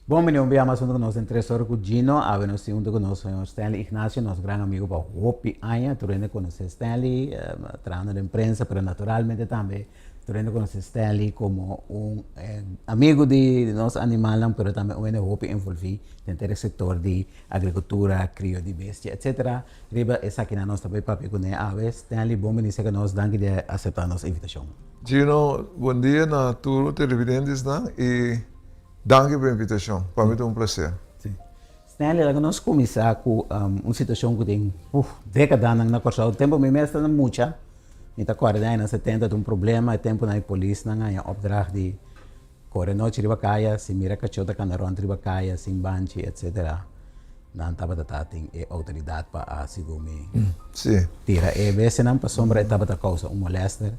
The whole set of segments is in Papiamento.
Bon bini un bia mas hunto ku nos den Tres Ora ku Gino. Awe nos tin hunto ku nos señor Stanley Ignacio, nos gran amigo pa hopi aña. Tur hende konosé Stanley, trahando den prensa, pero naturalmente tambe tur hende konosé Stanley komo un amigo di nos animalnan, pero tambe un hende hopi envolví den tur e sektor di agrikultura, krio di bestia, etcetera. Riba esakinan nos ta bai papia kuné awe. Stanley, bon bini serka nos. Danki di aseptá nos invitashon. Gino, bon dia na tur televidentesnan i Danki pa e invitashon. Pa mi ta un plaser. Sí. Stanley, laga nos kuminsá ku un situashon ku tin dékadanan na Kòrsou. Tempu mi mes ta na mucha, mi ta kòrda den añanan setenta ta un problema, e tempunan e polisnan haña opdracht di kore nochi riba kaya, si mira kachó ta kanda rònt riba kaya sin banchi etsetera, nan tabata ta tin e outoridat pa a segun mi tira e bestianan pasobra e tabata kousa un molèster.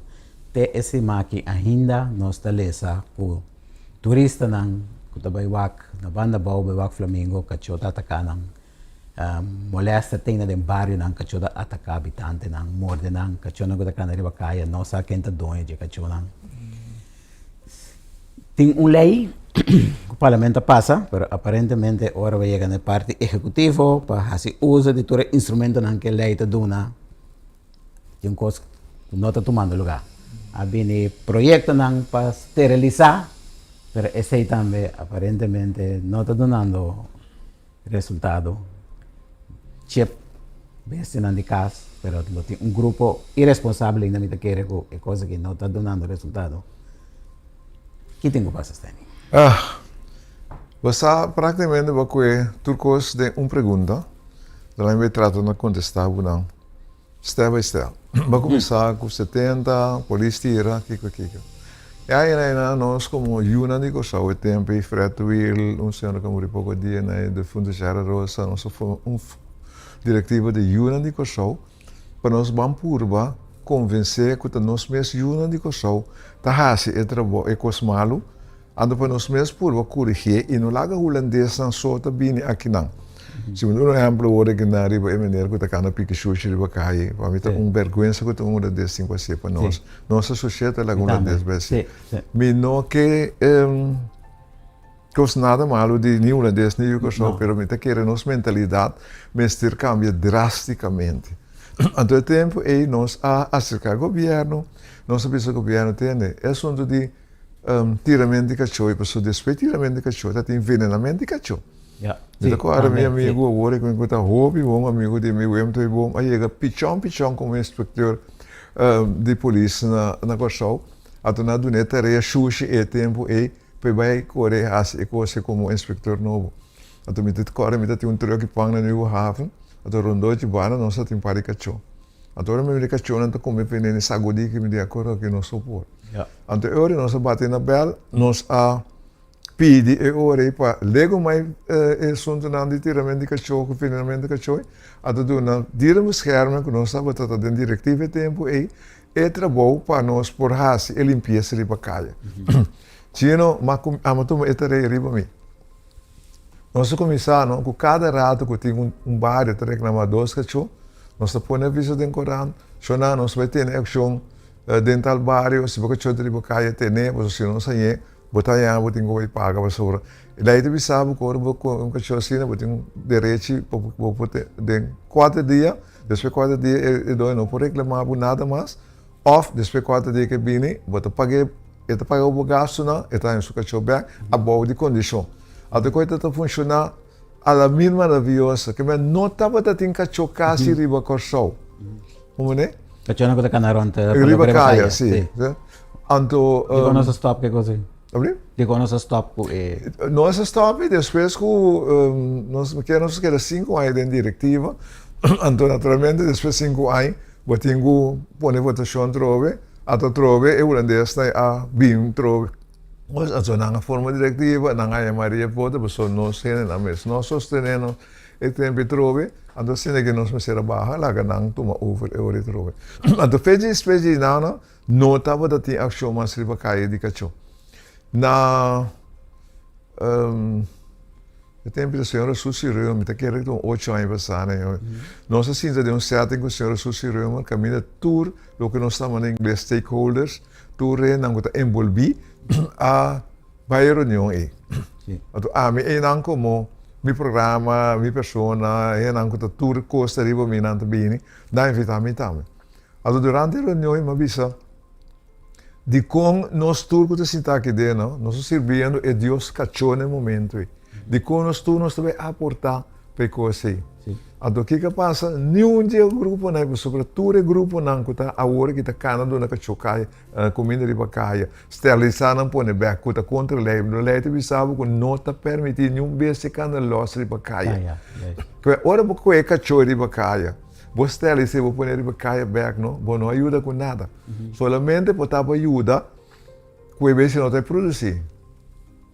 Te e simaki ainda nos ta lesa ku Turistanan ku ta bai wak na banda abou bai wak flamingo kachó ta ataká nan. Molèster tin na den barionan kachó ta ataká abitantenan, morde nan, kachónan ku ta kana riba kaya no sa ken ta doño dje kachónan. Tin un lei ku parlamento a pasa pero aparentemente ora bo yega na e parti ehekutivo pa hasi uso di tur e instrumentonan ku e lei ta duna Tin un kos ku no ta tumando lugá. A bini proyektonan pa sterilisá, pero esei tambe aparentemente no ta dunando resultado. Chip bestianan di kas, pero lo tin un grupo iresponsabel ainda mi ta kere ku e kos aki no ta dunando resultado. Ki tin ku pasa, Stanley? Ah, bo sa praktikamente bo a kue tur kos den un pregunta, dor mi bai trata na kontestá bo nan. Step by step. Bo a kuminsá ku 70, polis tira, kiko kiko. E aña einan nos komo yunan di Kòrsou e tempu ei Fred Wiel, un señor ku a muri poko dia na e defuntu Gerard Rosa, nos a forma un direktiva di yunan di Kòrsou pa nos ban purba konvensé ku ta nos mes yunan di Kòrsou ta hasi e trabou, e kos malu. Anto pa nos mes purba kurigié i no laga hulandesnan so ta bini akinan. Si mi duna un ehèmpel awor aki nan riba e meneer ku ta kanda piki shushi riba kaye, pa mi ta un bèrgwensa ku ta un hulandes tin ku hasié pa nos. Nos ta shushé ta laga un hulandes bai hasié. Mi no ke kos nada malu di ni hulandes ni yu Kòrsou, pero mi ta kere nos mentalidat mester kambia drástikamente. Anto e tempu ei nos a aserká gobièrnu, nos a bisa gobièrnu, tende, e asuntu di Tirament di kachó i pasobra despues di tirament di kachó ta tin venenament di kachó. Mi ta kòrda mi amigu awor ku ta hopi bon amigu di mi Wim Toiboom a yega pichon pichon komo inspektor di polis na Kòrsou anto nan a dun'é tarea shushi e tempu ei pa e bai kore hasi e kos ei komo inspektor nobo. Anto mi ta kòrda mi ta tin un trùk di pan na Nieuwe Haven anto rondó dje banda nos ta tin par di kachó. Anto ora mi mira e kachónan ta kome veneno e sagudí ki mi di akor aki no sopor. Anto e ora nos a bati na bèl, nos a pidi e ora ei pa legumai e asuntunan di tiramentu di kachó ku venenamentu di kachó ei. Anto duna dierenbescherming ku nos tabata ta den direktiva e tempu ei, e trabou pa nos por hasi e limpiesa riba kaya. Chino, ma ku amo tuma e tarea riba mi. Nos a kuminsá no ku kada rato ku tin un bario ta reklamá dos kachó, nos ta pone aviso den korant, shona nos bai tene akshon den tal bario, si bo kachó ta riba kaya tene, pasobra si nos hañ'é bo ta haña bo tin ku bai paga pasobra e lei ta bisa bo ku ora bo kohe un kachó asina bo tin un derechi pa bo por den kuater dia, despues kuater dia e doño no por reklamá bo nada mas òf despues kuater dia ke bini bo ta pag'é. E ta paga bo gastunan, e ta haña su kachó bèk abou di kondishon. Anto ku e ta funshoná a la mil maraviosa, ke men no tabata tin kachó kasi riba Kòrsou. Kumene? Kachónan ku ta kana rònt riba kaya, si. Anto. Dikon nos a stòp ku e kos ei? Abri? Dikon nos a stòp ku e. Nos a stòp i despues ku nos ke nos a keda sinku aña den direktiva, anto naturalmente despues sinku aña bo tin ku pone votashon atrobe. Anto atrobe e hulandesnan a bin trobe. Anto nan a forma direktiva, nan a yama Maria Vota, pasobra nos hendenan mes no a sostené nos e tempu atrobe. Anto asina ke nos mester a baha laga nan tuma over e ora atrobe. Anto fecha despues di nan no tabata tin akshon mas riba kaya di kachó. Na. E tempu di señora Susie Römer, mi ta kere ku ta un ocho aña pasá na e. Nos a sinta den un setting ku señora Susie Römer kaminda tur loke nos ta manda ingles stakeholders, tur hendenan ku ta enbolbí a bai e reunion ei. Anto ami einan komo mi programa, mi persona, hendenan ku ta tur kos ta riba mi nan ta bini, nan a invitá mi tambe. Anto durante e reunion mi a bisa dikon nos tur ku ta sinta aki den no, nos ta sirbiendo e Dios kachó na e momento ei. Dikon nos tur nos ta bai aportá pa e kos ei. Anto kiko a pasa? Niun di e gruponan ei, pasobra tur e gruponan ku ta awor aki ta kana duna kachó kai Kuminda riba kaya, sterilisá nan pone bek ku ta kontra lei. Lo lei ta bisa bo ku no ta permití niun bestia kanda lòs riba kaya. Kue ora bo kohe kachó riba kaya, bo sterilis'é bo pone riba kaya bek no, bo no a yuda ku nada. Solamente bo ta pa yuda ku e bestia no ta produsí.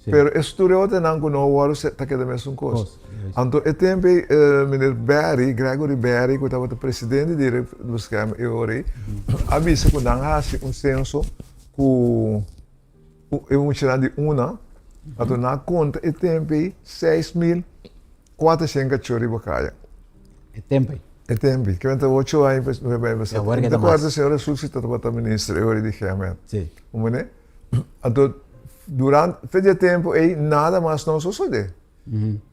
Pero e tur e otronan ku no wòrdu se ta keda mesun kos. Anto e tempu ei meneer Berry, Gregory Berry, ku tabata presidente di Dierenbescherming e ora ei, a bisa ku nan a hasi un senso ku e muchanan di una, anto nan a konta e tempu ei 6400 kachó riba kaya. E tempu ei? E tempu ei. Kimente ocho aña pasá. Mi ta kòrda señora Susi tabata minister e ora ei di GMN. Kumene? Anto durante fe di e tempo ei nada mas no sosode.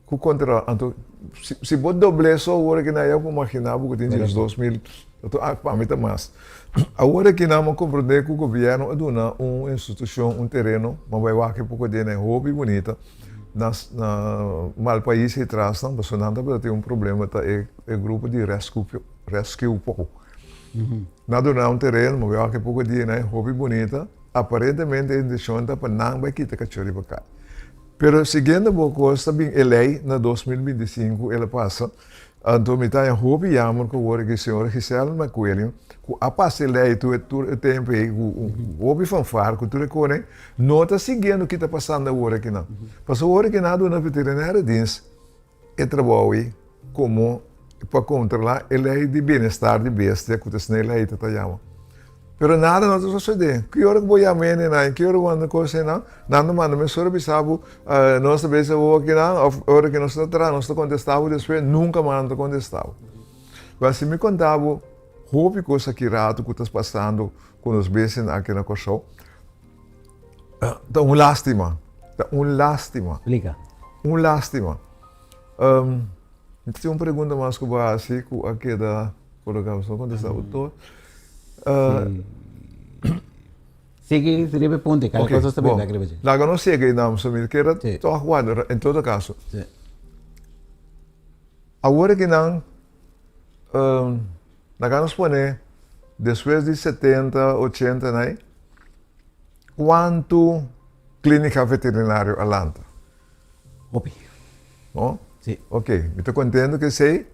Ku kontra anto si si bo doble so awor aki nan ya por imagina bo ku tin 12000 anto pa mi ta mas. Awor aki nan a komprende ku gobierno a duna un institushon un tereno ma bai wak e poko den e hopi bunita na na Malpais ei tras nan pasobra nan tabata tin un problema ta e e grupo di rescue rescue poko. Nan a duna un tereno ma bai wak e poko dia nan e hopi bunita. Aparentemente e intenshion ta pa nan bai kita kachó riba kai. Pero siguiendo bo kos ta bin e lei na 2025 el a pasa, anto mi ta haña hopi yammer ku awor aki señora Giselle Macueli ku a pasa e lei tur tur e tempu ei ku hopi fanfar ku tur e kos no ta siguiendo ki ta pasando awor akinan. Pasobra awor aki nan a duna veterinario dienst e trabou ei komo pa kontrolá e lei di bienestar di bestia ku ta esei lei ta ta yama. Pero nada no ta sosodé. Ki ora ku bo yama hende nan i ki ora bo manda kos einan, nan ta manda mesora bisa bo, nos ta bisa bo akinan òf ora ku nos ta traha nos ta kontestá bo despues, nunka mas nan ta kontestá bo. Pero si mi konta bo hopi kos aki ratu ku ta pasando ku nos bestianan aki na Kòrsou, Ta un lástima. Ta un lástima. Splika. Un lástima. Mi tin un pregunta mas ku bo a hasi ku a keda koloká. Bo kontestá bo tur. Sigui riba e punto, kada cosa ta bira riba dje. Laga nos sigui einan, so mi kere tòg warda en todo kaso. Awor akinan laga nos pone despues di setenta, ochenta nai. Kuantu klínika veterinario a lanta? Hopi. No? Sí. Ok, mi ta kontentu ku esei.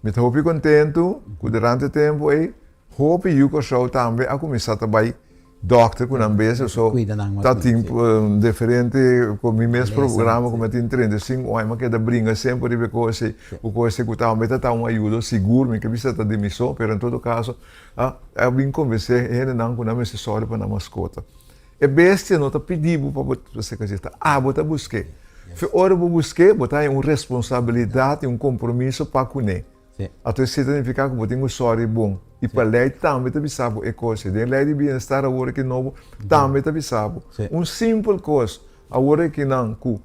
Mi ta hopi kontentu ku durante e tempu ei hopi yu Kòrsou tambe a kuminsá ta bai dòkter ku nan bes. So Kuida nan mas ta mihó, tin sí. diferente ku mi mes Malesa, programa ku sí. mi a tin 35 aña mi a keda bringa semper riba e kos ei. Ku kos ei ku tambe ta ta un ayudo sigur, mi ke bisa ta di mi so, pero en todo kaso A a bin konvensé e hendenan ku nan mester sòru pa nan maskota. E bestia no ta pidi bo pa bo hasi kos, ta abo ta busk'é. Fe ora bo busk'é, bo ta haña un responsabilidat i un kompromiso pa kuné. Anto esei ta nifiká ku bo tin ku sòru bon. I pa lei tambe ta bisa bo e kos ei. Den lei di bienestar awor aki nobo tambe ta bisa bo. Un simpel kos awor aki nan ku.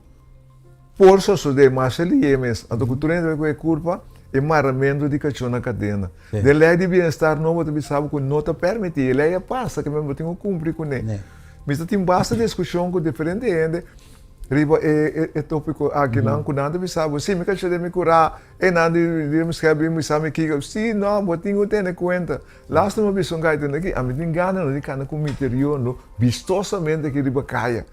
Por sosodé masha lié mes, anto ku tur hende bai ku e kurpa, e maramentu di kachó na kadena. Den lei di bienestar nobo ta bisa bo ku no ta permití, e lei a pasa ke men bo tin ku kumpli kuné. Mi ta tin basta diskushon ku diferente hende riba e e topiko akinan ku nan ta bisa bo, si mi kachó den mi kurá, e nan di di mi skèp bin bisa mi kiko. Si, no, bo tin ku tene kuenta. Laatste mi a bisa un gai tende aki, ami tin gana no di kana ku mi terior bistosamente aki riba kaya.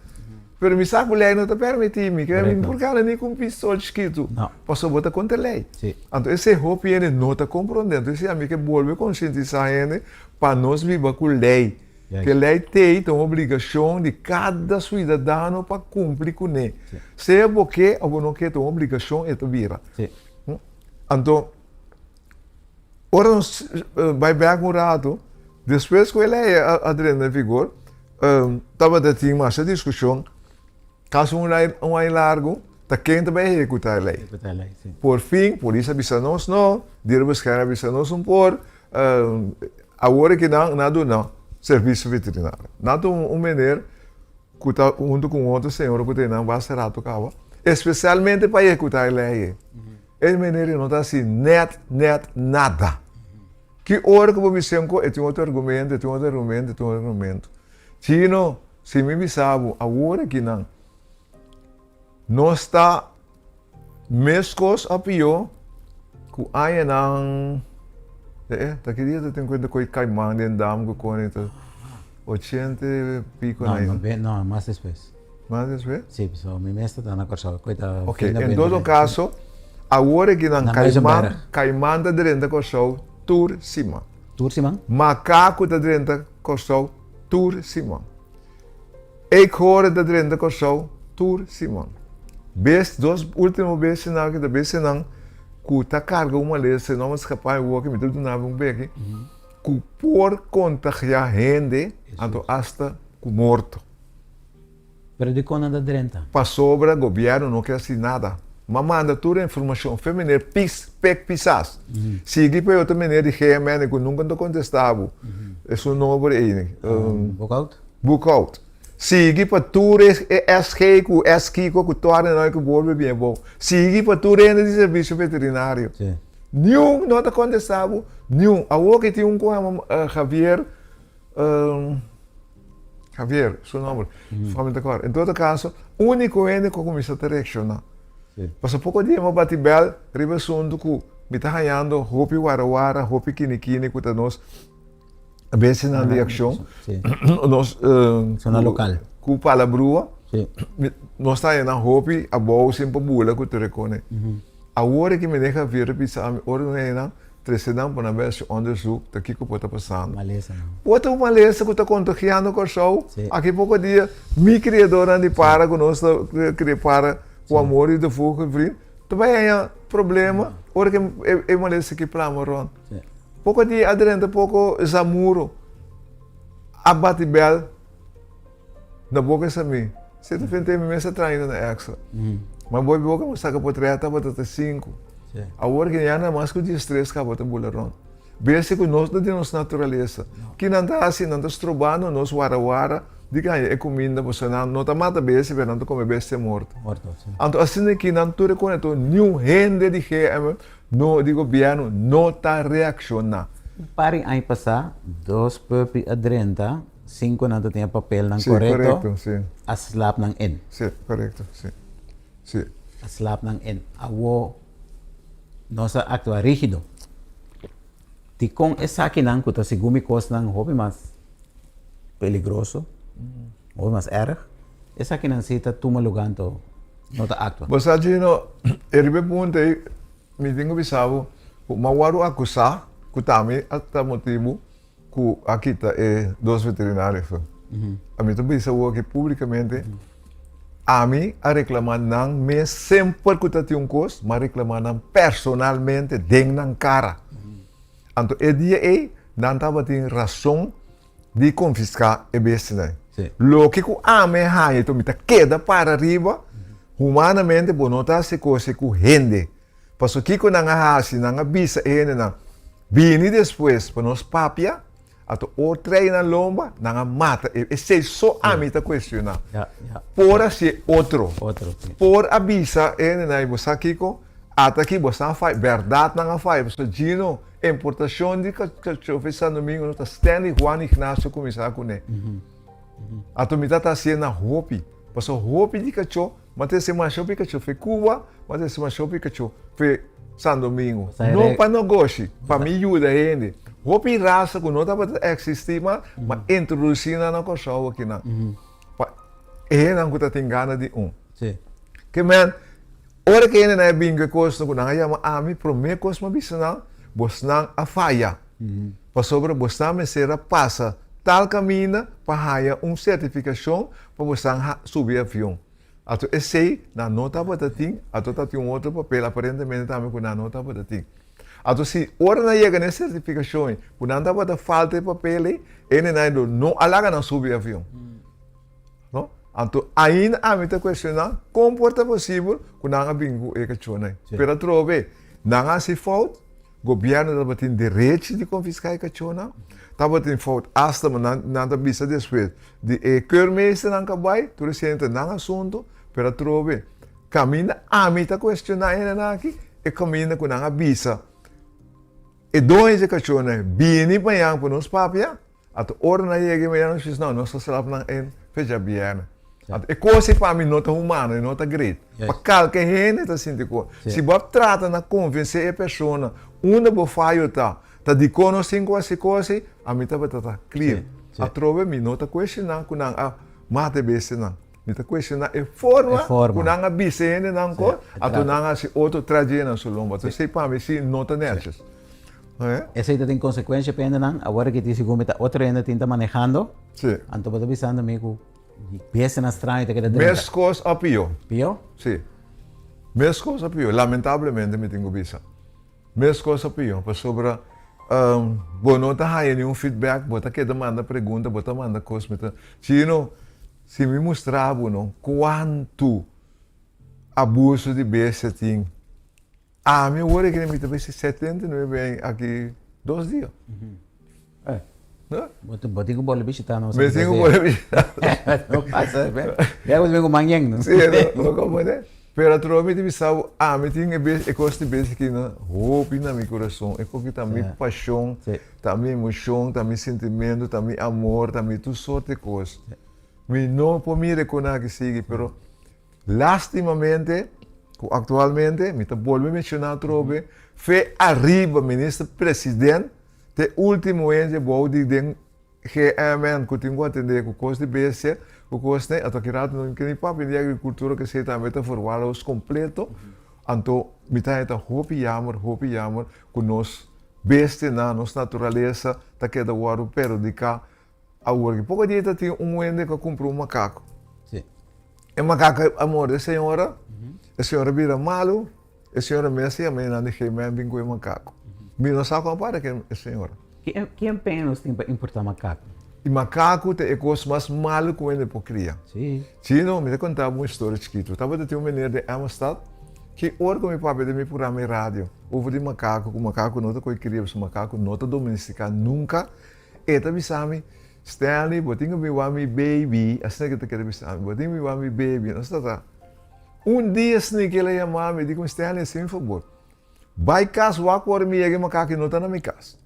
Pero mi sa ku lei no ta permití mi, ke mi por gana ni ku un pistol chikitu, pasobra bo ta kontra lei. Anto esei hopi hende no ta komprondé. Anto esei ami ke bolbe konsientisá hende pa nos biba ku lei. Ke lei t'ei ta un obligashon di kada suidadano pa kumpli kuné. Sea bo ke òf bo no ke ta un obligashon e ta bira. Anto ora nos bai bèk un ratu, despues ku e lei a drenta na vigor, Tabata tin masha diskushon, kasi un aña largu, ta ken ta bai ehekutá e lei. Por fin, polis a bisa nos no, dierenbescherming a bisa nos un por, awor aki nan a duna servisio veterinario. Nan ta un meneer ku ta huntu ku un otro señora ku ta einan basta rato kaba. Espesialmente pa ehekutá e lei ei. E meneer ei no ta hasi nèt nèt nada. Ki ora ku bo bisa un kos, e tin otro argumento, e tin otro argumento, e tin otro argumento. Chino, si mi bisa bo, awor akinan, nos ta Meskos a pió ku añanan e ta ki dia ta tin kuenta ku kaiman den dam ku koni ta ochenta i piko No, no, no, mas despues. Mas despues? Si, pasobra mi mes ta na Kòrsou ku ta Ok, en todo kaso awor aki nan kaiman kaiman ta drenta Kòrsou tur siman. Tur siman? Makaku ta drenta Kòrsou tur siman. Eekhoorn ta drenta Kòrsou tur siman. Bes dos último besinan aki ta besinan ku ta karga un malesa, no a skapá e woki, mi ta duna bo un beki, ku por kontagiá hende anto asta ku morto. Pero dikon nan ta drenta? Pasobra gobièrnu no ke hasi nada. M'a manda tur e informashon fe meneer Pis Pek Pisas. Sigui pa e otro meneer di GMN ku nunka no ta kontestá bo. Esun nomber ei. Boekhout? Boekhout. Sigui pa tur e SG ku S kiko ku torna nan ku bolbe bien bon. Sigui pa tur hende di servisio veterinario. Niun no ta kontestá bo, niun. Awor ke tin un ku yama Javier, Javier, su nomber, mm. mi ta kòrda. En todo kaso, úniko hende ku a kuminsá ta reakshoná. Pasobra poko dia mi a bati bèl riba asuntu ku mi ta hañando hopi warawara, hopi kinikini ku ta nos bestianan di akshon. Nos Zona lokal. Ku palabrua. Nos ta haña nan hopi abou sin por bula ku tur e kone. Awor e ki meneer Javier a bisa mi ora nos haña nan trese nan pa nan bai hasi onderzoek ta kiko por ta pasando. Malesa nan. Por ta un malesa ku ta kontagiando Kòrsou. Aki poko dia mi kriadornan di para ku nos ta kria para ku amor di de vogelvriend ta bai haña problema ora ku e malesa aki plama rònt. Poko dia a drenta poko zamuro a bati bèl na boka sa mi. Se ta fente mi mes a traha na extra. Ma bo boka mi saka potret tabata ta sinku. Awor ke ya na mas ku diestres kaba ta bula rònt. Bes ku nos ta den nos naturalesa. Ki nan ta hasi? Nan ta strobando nos warawara di haña e kuminda pasobra nan no ta mata bestia pero nan ta kome bestia morto. Anto asina ki nan tur e koneto niun hende di GM No di gobierno no ta reacciona. Un par di aña pasá dos puppy a drenta sin ku nan ta tin e papelnan korekto, a slap nan in. Sí, korekto, sí. Sí. A slap nan in. Awor nos a aktua rígido. Dikon esakinan ku ta segun mi kosnan hopi mas peligroso, hopi mas erg, Esakinan si ta tuma luga anto no ta actua. Bo sa Gino, e riba e punto ei mi tin ku bisa bo ku mi a wòrdu akusá ku tambe a ta motibu ku a kita e dos veterinario afó. Ami ta bisa bo aki públikamente, ami a reklamá nan mes semper ku ta tin un kos, mi a reklamá nan personalmente den nan kara. Anto e dia ei nan tabatin rason di konfiská e bestianan. Loke ku ami a haña i mi ta keda para riba, humanamente bo no ta hasi kos ku hende. Pasobra kiko nan a hasi? Nan a bisa e hendenan, Bini despues pa nos papia. Anto ora trae nan lomba, nan a mata e. Esei so ami ta kuestioná. Por a hasi otro. Por a bisa e hendenan, Bo sa kiko? Ata aki bo sa fai, bèrdat nan a fai. Pasobra Gino. Importacion di cachofe San Domingo no ta Stanley Juan Ignacio cuminsa cune. Anto mi tata hacié na hopi. Pasobra hopi di cacho, mi a trece masha hopi cacho fe Cuba, mi a trece masha hopi cacho fe San Domingo. No pa nogoshi, pa mi yuda hende. Hopi rasa cu no tabata existi mas, mi a introduci nan na Corsou akinan. Pa e hendenan cu ta tin gana di un. Ke men. Ora ku e hendenan a bin ku e kosnan ku nan a yama ami, promé kos mi a bisa nan, Bosnan a faya, pasobra bosnan mester a pasa tal kaminda pa haña un sertifikashon pa bosnan subi avion. Anto esei nan no tabata tin, anto tabatin un otro papel aparentemente tambe ku nan no tabata tin. Anto si ora nan yega na e sertifikashon ei ku nan tabata falta e papel ei, e hendenan lo no a laga nan subi avion. No? Anto ainda ami ta cuestiona con por ta posibel cu nan a bin cu e cachonan. Sí. Pero atrobe, nan a haci fout, gobierno tabatin derecho di confisca e cachonan, tabatin fout hasta nan, nan ta bisa despues di e keurmeesternan ka bay, tur esei ta nan asunto, pero atrobe. Kaminda ami ta kuestioná e hendenan aki, e kaminda ku nan a bisa e doño di e kachónan, bini mañan pa nos papia, Anto ora nan yega e mañana nos bisa no, nos ta slap nan en fecha bièrnè. Anto e kos ei pa mi no ta humano, e no ta great. Pa kalke hende ta sinti ku si bo a trata na konvensé e persona unda bo fayo ta, ta dikon nos tin ku hasi kos ei, ami tabata ta clear. Atrobe mi no ta kuestioná ku nan a mata e bestianan. Mi ta kuestioná e forma ku nan a bisa e hendenan kos, anto nan a hasi otro tragedia na su lomba. Anto esei pa mi si no ta nètjes. Esei ta tin konsekuensha pa hendenan. Awor aki tin sigur mi ta otro hende tin ta manehando. Sí. Anto bo ta bisando mi ku bestianan straño ta keda drenta. Meskos a pió. Pió? Sí. Meskos a pió. Lamentablemente mi tin ku bisa. Meskos a pió pasobra bo no ta haña niun feedback, bo ta keda manda pregunta, bo ta manda kos. Mi ta, Chino, si mi mustra bo no kuantu abuso di bestia tin. Ami awor aki mi ta bay 79 aña aki dos dia. Eh. Bo tin ku bolbe bishita nos. Mi tin ku bolbe bishita. No pasa. Ya bo tin ku man yen. Si, no comprende. Pero atrobe mi ta bisa bo, ami tin e bes, e kos di bes aki na hopi na mi kurason. E koki ta mi pashon, ta mi emoshon, ta mi sintimentu, ta mi amor, ta mi tur sorti kos. Mi no por mira e kos aki sigui, pero Lastimamente ku aktualmente, mi ta bolbe menshoná atrobe, fe ariba Minister President te ultimo hende bou di den GMN ku tin ku atendé ku kos di bestia, ku kos nei, anto aki rato no ke ni papia di agrikultura ke esei tambe ta verwaarloos kompleto, anto mi ta haña ta hopi yammer, hopi yammer ku nos bestianan, nos naturalesa ta keda wòrdu perhudiká. Awor ki poko dia ta tin un hende ku a kumpra un makaku. Sí. E makaku a morde e señora, e señora bira malu, e señora mes a yama e nan di G-man bin ku e makaku. Mi no sa kon a para ku e señora. Ki ki empeño nos tin pa importá makaku? E makaku ta e kos mas malu ku hende por kria. Sí. Chino, mi ta konta bo un historia chikitu. Tabata tin un meneer den Amstad ki ora ku mi papia den mi programa di radio over di makaku, ku makaku no ta koe kria pasobra makaku no ta domestiká nunka. E ta bisa mi, Stanley, bo tin ku bin wak mi baby. Asina ke ta kere bisa mi, bo tin ku bin wak mi baby. Nos ta ta. Un dia asina ke el a yama mi, e di ku mi, Stanley, hasi mi fabor. Bai kas wak ora mi yega e makaka i no ta na mi kas.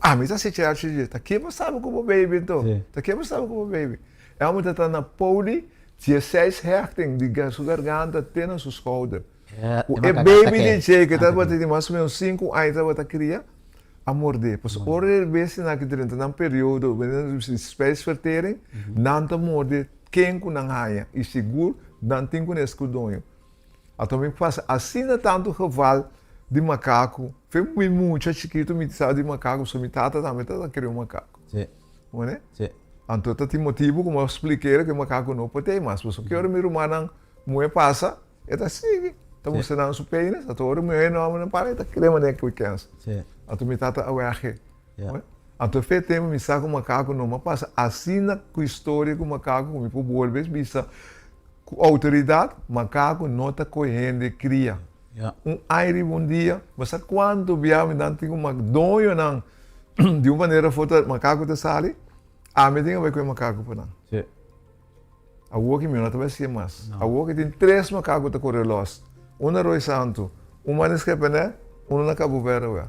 Ami ta hasi chèrchi dje, ta ke bo staba ku bo baby anto? Ta ke bo staba ku bo baby? E homber ta ta na poli dieseis hechting di su garganta te na su skouder. Ku e baby di dje ke tabata tin mas o menos sinku aña tabata kria, a mordé. Pasobra ora e bestianan aki drenta nan periodo di spijsvertering, nan ta morde ken ku nan haña i sigur nan tin ku nes ku doño. Anto mi pasa asina tantu geval di makaku, fe mi mucha chikitu mi sa di makaku, pasobra mi tata tambe tabata kria un makaku. Wene? Anto ta tin motibu ku mi a splik'é ku e makaku no por tei mas, pasobra ki ora mi rumannan muhé pasa, E ta sigui, ta mustra nan su penis, anto ora muhé no homber nan para, e ta kere manera ku kens. Anto mi tata a wège. Anto fe tempu mi sa ku makaku no m'a pasa asina ku historia ku makaku ku mi por bolbe bisa ku outoridat, makaku no ta kohe hende kria. Un ai riba un dia, bo sa kuantu bia mi nan tin ku doñonan di un manera of otro makaku ta sali, ami tin ku bai kohe makaku pa nan. Awor ki mi no ta bai siña mas. Awor ki tin tres makaku ta kore los. Un na Rooi Santu, un mas na Skepené, unu na Cabo Verde awe.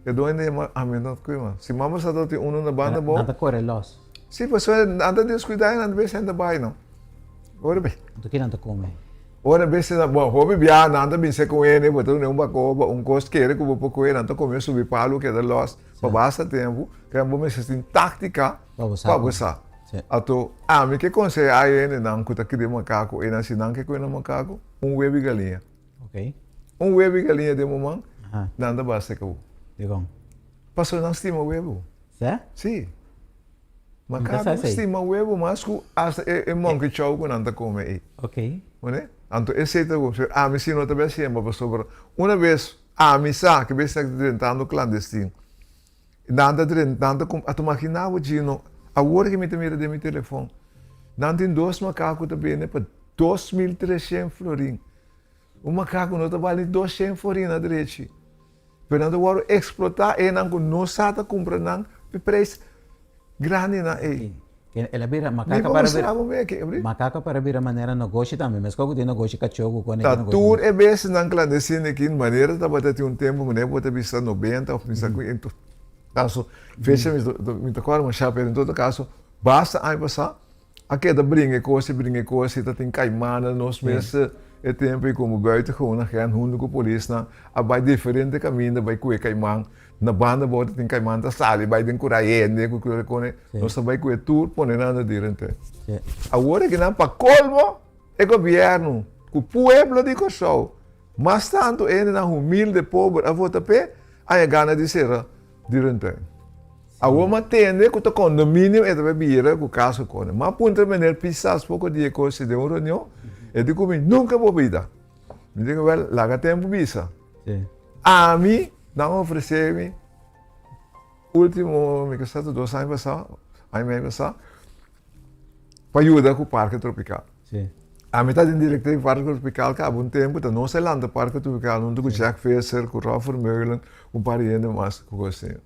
E doño di e ami no ta kue mas. Si mama sa ta tin unu na banda abou. Nan ta kore los. Si, pasobra nan ta deskuidá i nan ta bes hende bai no. Ora bai. Anto ki nan ta kome? Ora bes nan, bon, hopi bia nan ta bin sek un hende, bo ta duna un bakoba, un kos kere ku bo por kohe, nan ta kome subi palu keda los pa basta tempu. Kaya bo mester tin táktika pa bo sa. Ato ami ke konsehá e hendenan ku ta kria makaku einan si nan ke kue nan makaku, un webi galiña. Un webi galiña den bo man, nan ta basta ku bo. Dikon? Pasobra nan stima webu. Sè? Si. Makaku stima webu mas ku asta e monkey chow ku nan ta kome ei. Wene? Anto esei ta bo. Ami si no ta bai hasiemba pasobra una bes ami sa ke bestia ta drentando klandestin. Nan ta drenta, nan ta kumpra. A ta magina bo Gino, awor ke mi ta mira den mi telefon, nan tin dos makaku ta bende pa 2300 florin. Un makaku no ta bali ni 200 florin na drechi. Pero nan ta wòrdu eksplotá, e nan ku no sa ta kumpra nan pa e preis grandinan ei. El a bira makaka para bira makaka para bira manera nogoshi tambe meskos ku tin nogoshi kachó ku kone Ta tur e bestianan klandestino aki manera tabata tin un tempu manera bo ta bisa nobenta of misa ku en todo kaso fecha mi ta kòrda masha pero en todo kaso basta aña pasá a keda bringa e kos i bringa e kos i ta tin kaimannan nos mes e tempu ei komo buitengewoon agent huntu ku polisnan a bai diferente kaminda bai kue kaiman. Na banda bo ta tin kaiman ta sali bai den kura hende ku kleur kone. Nos ta bai ku e tur pone nan na dierentuin. Awor aki nan pa kolmo e gobièrnu ku pueblo di Kòrsou mas tantu e hendenan humilde pober a vota p'e a haña gana di sera dierentuin. Awor mi a tende ku ta kondominium e ta bai bira ku kas ku kone. Mi a puntra meneer Pisas poko dia kosi den un reunion e di ku mi nunka bo bida. Mi di ku wèl laga tempu bisa. Ami nan ofresé mi último mi kasa ta dos aña pasá, aña i medio pasá, pa yuda ku Parke Tropikal. Ami ta den direktor di Parke Tropikal kaba un tempu, ta nos a lanta Parke Tropikal huntu ku Jack Visser, ku Rob Vermeulen, un par di hende mas ku kos asina.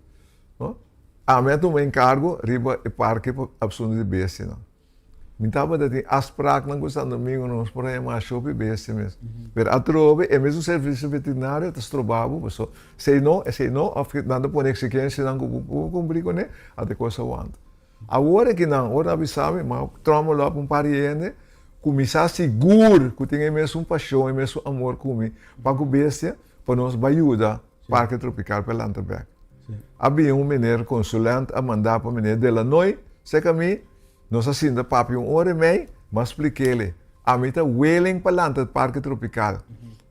Ami a tuma enkargo riba e parke pa asuntu di bestianan. Mi tabata tin afspraaknan ku Santo Domingo nos por haña mas hopi bestia mes. Pero atrobe e mesun servicio veterinario ta stroba bo paso esei no, esei no of nan ta pone exigencianan ku bo por kumpli kuné ata e kos a wanta. Awor aki nan ora nan a bisa mi m'a trommel op un par di hende ku mi sa sigur ku tin e mesun pasion e mesun amor ku mi pa ku bestia pa nos bai yuda Parke Tropical pa e lanta bek. A bini un meneer consulent a manda pa meneer Delanoy seka mi. Nos a sinta papia un ora i mei, m'a splik'ele, ami ta willing pa lanta Parke Tropikal.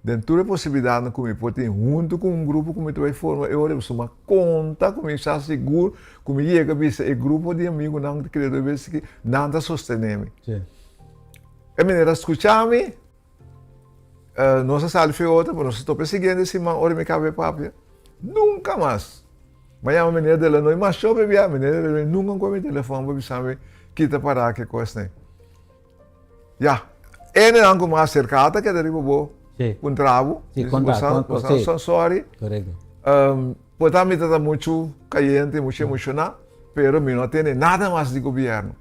Den tur e posibilidatnan ku mi por tin huntu ku un grupo ku mi ta bai forma e ora ei, pasobra m'a konta ku mi sa sigur ku mi yega bisa e grupo di amigunan ku ta kere dor bes aki, nan ta sostené mi. E manera a skucha mi, Nos a sali fe otro, pero nos a topa e siguiente siman ora mi kaba e papia. Nunka mas! Mi a yama meneer Delanoy mas hopi bia, meneer Delanoy nunka a kohe mi telefòn pa bisa mi ki ta pará ku e kosnan. Ya, hendenan ku mi a aserká ta keda riba bo puntra bo, boso sa sòri. Por ta mi ta muchu kayente, muchu emoshoná, pero mi no a tende nada mas di gobièrnu.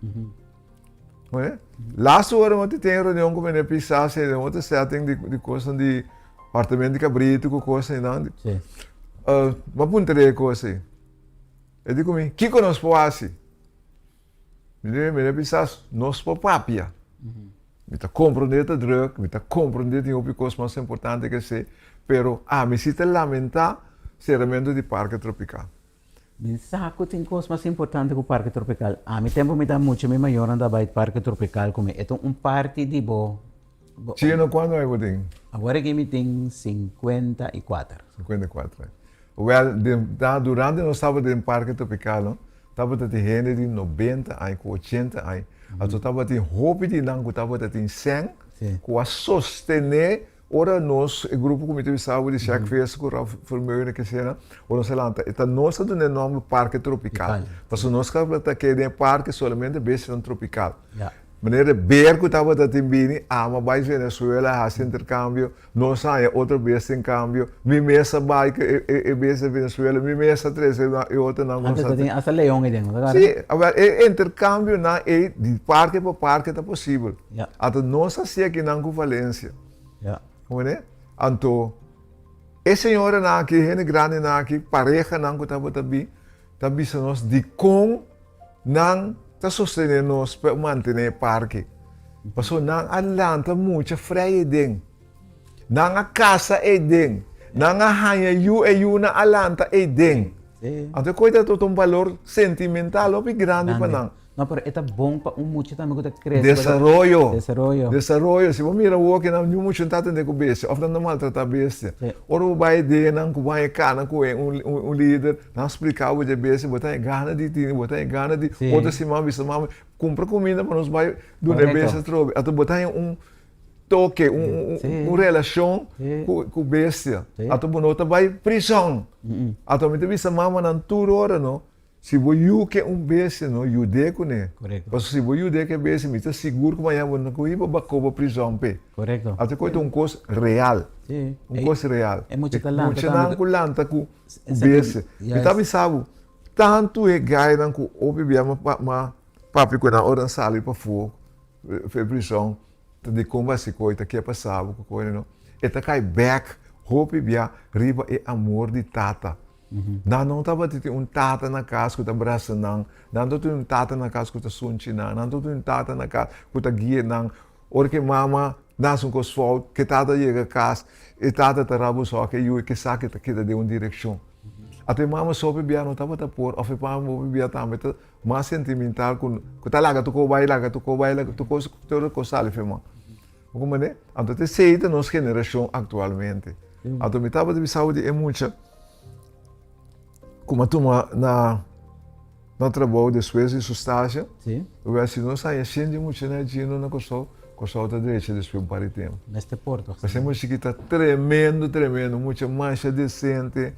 Laatste ora mi tin reunion ku meneer Pisas den otro setting di di kosnan di hartament di kabritu ku kosnan einan. Sí. Mi a puntra e kos ei. E di ku mi, kiko nos por hasi? Mi di, meneer Pisas, nos por papia. Mi ta komprondé ta drùk, mi ta komprondé tin hopi kos mas importante ke esei, pero ami si ta lamentá seramentu di Parke Tropikal. Mi sa ku tin kos mas importante ku Parke Tropikal. Ami tempu mi ta mucha mi mayornan ta bai Parke Tropikal ku mi. E ta un parti di bo. Chino kuantu aña bo tin? Awor aki mi tin 54. 54 aña. Wèl, den ta durante nos tabata den Parke Tropikal no, tabata tin hende di nobenta aña ku ochenta aña. Anto tabatin hopi di nan ku tabata tin sèn ku a sostené Ora nos, e grupo ku mi ta bisa bo di Jack Visser ku Ralph Vermeulen ke esena, ora nos a lanta, e ta nos a duna e nòmber Parke Tropikal. Pasobra nos tabata keda den e parke solamente bestianan tropikal. Manera e ber ku tabata tin bini, amo a bai Venezuela hasi interkambio, nos a haña otro bestia en kambio, mi mes a bai ku e bestia di Venezuela, mi mes a trese e otronan ku nos a. Antes tabatin asta leon ei den, no ta kara? Si, awor e interkambionan ei di parke pa parke ta posibel. Anto nos a hasi akinan ku Valencia. Ja. Comprende? Anto, e señoranan aki, e hende grandinan aki, parehanan ku tabata bin, ta bisa nos dikon nan ta sostené nos pa mantené e parke. Pasobra nan a lanta mucha frei eiden. Nan a kasa eiden. Nan a haña yu, e yunan a lanta eiden. Anto e kos ta un balor sentimental hopi grandi pa nan. No, pero e ta bon pa un mucha tambe ku ta krese. Desaroyo. Desaroyo. Desaroyo. Si bo mira awor ke nan niun mucha no ta atendé ku bestia òf nan ta maltratá bestia. Sí. Ora bo bai den nan ku bo haña kana ku e un un lider, nan splika bo dje bestia, bo ta haña gana di tini, bo ta haña gana di Sí. otro siman bisa mama kumpra kuminda pa nos bai duna e Korekto. bestia atrobe. Anto bo ta haña un toke, un un Sí. un relashon Sí. ku ku bestia. Sí. Anto bo no ta bai prison. Anto mi ta bisa mamanan tur ora no, Si bo yu ke un bestia no yud'é kuné. Korekto. Pasobra si bo yud'é ke bestia mi ta sigur ku mañana bo no ku hiba bakoba prizòn p'e. Korekto. Ata ku e ta un kos real. Si. Un kos real. E mucha ta lanta tambe. Muchanan ku lanta ku bestia. Mi ta bisa bo, tantu e gainan ku hopi bia ma. papia ku nan ora nan sali pafó for e prison ta di kon bo hasi koi ta ke pasa bo ku koi no e ta kai bek hopi bia riba e amor di tata nan no tabata tin un tata na kas ku ta brasa nan nan no tin un tata na kas ku ta sunchi nan nan no tin un tata na kas ku ta guia nan ora ku e mama nase un kos fout ku e tata yega kas e tata ta rabusá ku e yu e ke sa ku e ta keda den un direkshon Ato e mama so pebia no tabata por of e mama bo pebia tambe ta mas sentimental ku ku ta laga tur kos bai laga tur kos bai laga tur kos tur kos sali fe man. Bo comprende? Anto ta esei ta nos generashon aktualmente. Anto mi tabata bisa bo di e mucha ku mi a tuma na na trabou despues di su stasio. Wèl si nos haña shen di muchanan djino na Kòrsou, Kòrsou ta drecha despues un par di tempu. Mester por tòg. Pasobra e mucha ki ta tremendo, tremendo, un mucha masha desente,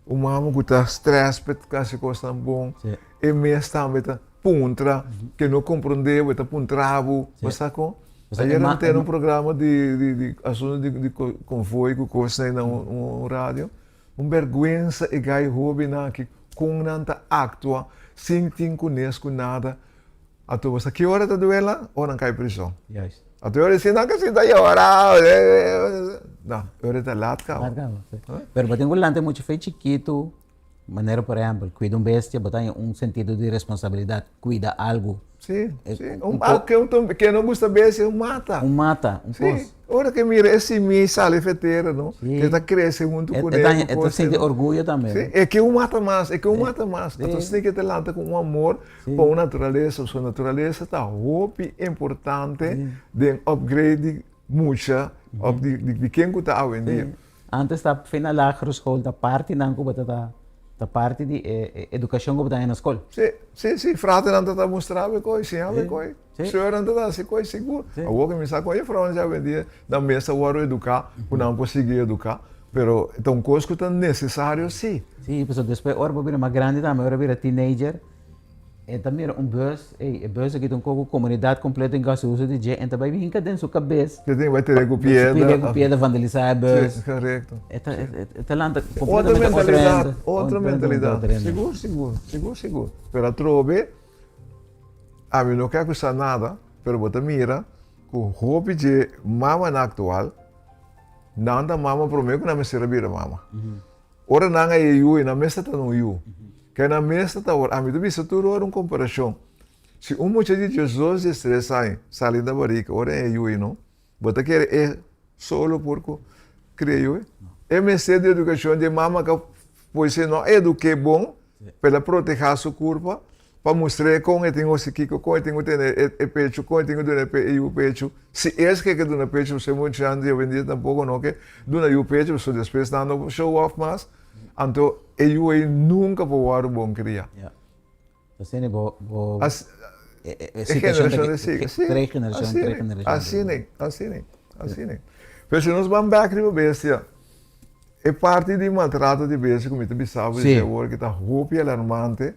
un mama ku ta strès pa e hasi kosnan bon, e mes tambe ta puntra, ke no komprondé bo, e ta puntra bo, bo sa kon? Ayer mi tene un programa di di di asuntu di di konvoi ku kosnan na un radio. Un bèrgwensa e gai hóbennan aki kon nan ta aktua sin tin kunes ku nada. Anto bo sa ki ora ta duela? Ora nan kai prison. Juist. Anto e ora si nan ka sinta yora. No, e ora ta lat kaba. Lat kaba, si. Pero bo tin ku lanta mucha fe chikitu, manera por ehèmpel, kuida un bestia, bo ta haña un sentido di responsabilidat, kuida algu. Si, si. Un ke no gusta bestia, un mata. Un mata, un kos. Si. Ora ke mira e simia sali fetera, no? Si. Ke ta krese huntu E kuné. e ta sinti orguyo tambe. Si, e ke un mata mas, e ke un mata mas. Anto esei ke ta lanta ku un amor pa un naturalesa. Pasobra naturalesa ta hopi importante den upgrade di mucha òf di ken ku ta awendia. Antes ta fin na lagere school ta partinan ku bo ta ta parti di e edukashon ku bo ta haña na skol. Si, si, si. Fraternan ta ta mustra bo e kos, siña bo e kos. Seurnan ta ta hasi kos sigur. Awor ku mi sa kon e vrounan dje awendia nan mes ta wòrdu eduká ku nan por sigui eduká. Pero ta un kos ku ta nesesario si. Si, pasobra despues ora bo bira mas grandi tambe, ora bo bira teenager, E ta mira un bus, ey, e bus aki ta un koko komunidat kompleto tin hasi uso di dje, en ta bai hinka den su kabes. Ke tin bai tir'é ku piedra. Tir'é ku piedra, vandalisá e bus. Si, korekto. E ta, e ta lanta kompletamente otro hende. Otro mentalidat, otro mentalidat. Sigur, sigur, sigur, sigur. Pero atrobe, ami no ke akusá nada, pero bo ta mira ku hopi dje mamanan aktual, nan ta mama promé ku nan mester a bira mama. Ora nan a e yu i nan mes ta ta un yu. Ke nan mes ta ta ora. Ami ta bisa tur ora un komparashon. Si un mucha di diesdos, diestres aña sali na barika ora e yu i no, bo ta kere e solo por ku kria yu ei? E mester di edukashon di e mama ka por si e no a eduk'é bon pa el a protehá su kurpa, pa mustr'é kon e tin ku hasi kiko, kon e tin ku tene e pechu, kon e tin ku duna e yu pechu. Si es ke ke duna pechu, pasobra muchanan di awendia tampoko no ke duna yu pechu, pasobra despues nan no por show off mas, anto e yu ei nunka por wòrdu bon kriá. Ya. Asina bo, bo, e e situashon ta generashon ta sigui. Si, tres generashon, tres generashon. Asina ei, asina ei, asina ei. Pero si nos ban bèk riba bestia, e parti di maltrato di bestia ku mi ta bisa bo dje awor ki ta hopi alarmante,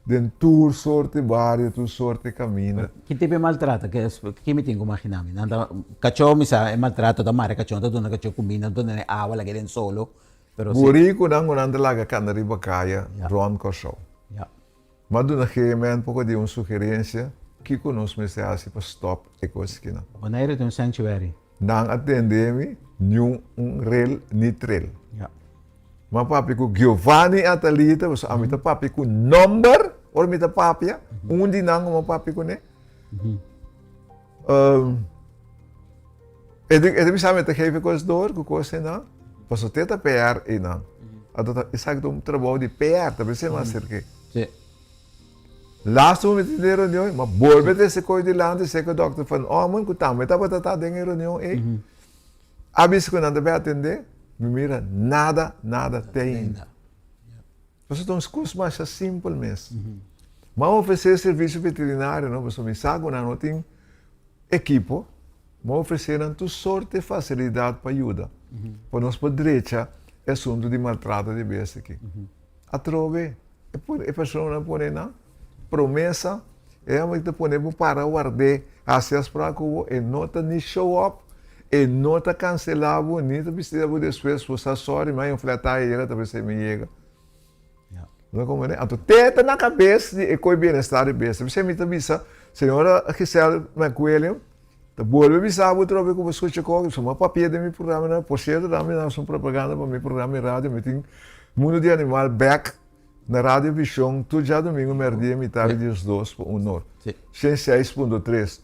Den tur sorte bario, tur sorte kaminda. Ki tipo e maltrato? Ki mi tin ku magina mi? Nan ta, kachó mi sa e maltrato ta mara kachó, nan ta duna kachó kumida, nan ta duna awa, laga e den solo, pero si. Burikunan ku nan ta laga kanda riba kaya rònt Kòrsou. Ya. Mi a duna GMN poko di un sugerensia kiko nos mester hasi pa stòp e kos akinan. Boneiru tin un sanctuary. Nan a tende mi, niun un rel ni trel. Ya. Mi a papia ku Giovanni Atalita, pasobra ami ta papia ku nòmber ora mi ta papia, un di nan ku mi a papia kuné. E ta bisa mi ta geef kos door ku kos einan, pasobra te ta PR einan. Anto ta esaki ta un trabou di PR, ta bisa mi a aserk'é. Laatste ku mi tin den e reunion, mi a bolbe trese kos dilanti, seka dòkter Van Ommen ku tambe tabata ta den e reunion ei. A bisa ku nan ta bai atendé, mi mira nada, nada te ainda. Pasobra ta un kos masha simpel mes. Mi a ofresé servisio veterinario no, pasobra mi sa ku nan no tin ekipo. Mi a ofresé nan tur sorte fasilidat pa yuda, pa nos por drecha e asuntu di maltrato di bestia aki. Atrobe e personanan a pone nan promesa, e hòmber ta pone bo para ward'é, hasi afsprak ku bo, e no ta ni show up, e no ta kanselá bo, ni ta bisita bo despues, bo sa sòri, mi a haña un flat tire ayera ta p'esei mi yega. Bo ta komprendé? Anto te ta na kabes di e koi bienestar di bestia. P'esei mi ta bisa. Señora Giselle McWilliam ta bolbe bisa bo trobe ku bo skucha kòke, pasobra mi a papia den mi programa, por sierto tambe mi a hasi un propaganda pa mi programa di radio, mi tin Mundo di Animal bèk na Radio Vision tur djadumingu mèrdia mitad di diesdos pa un or, 106.3.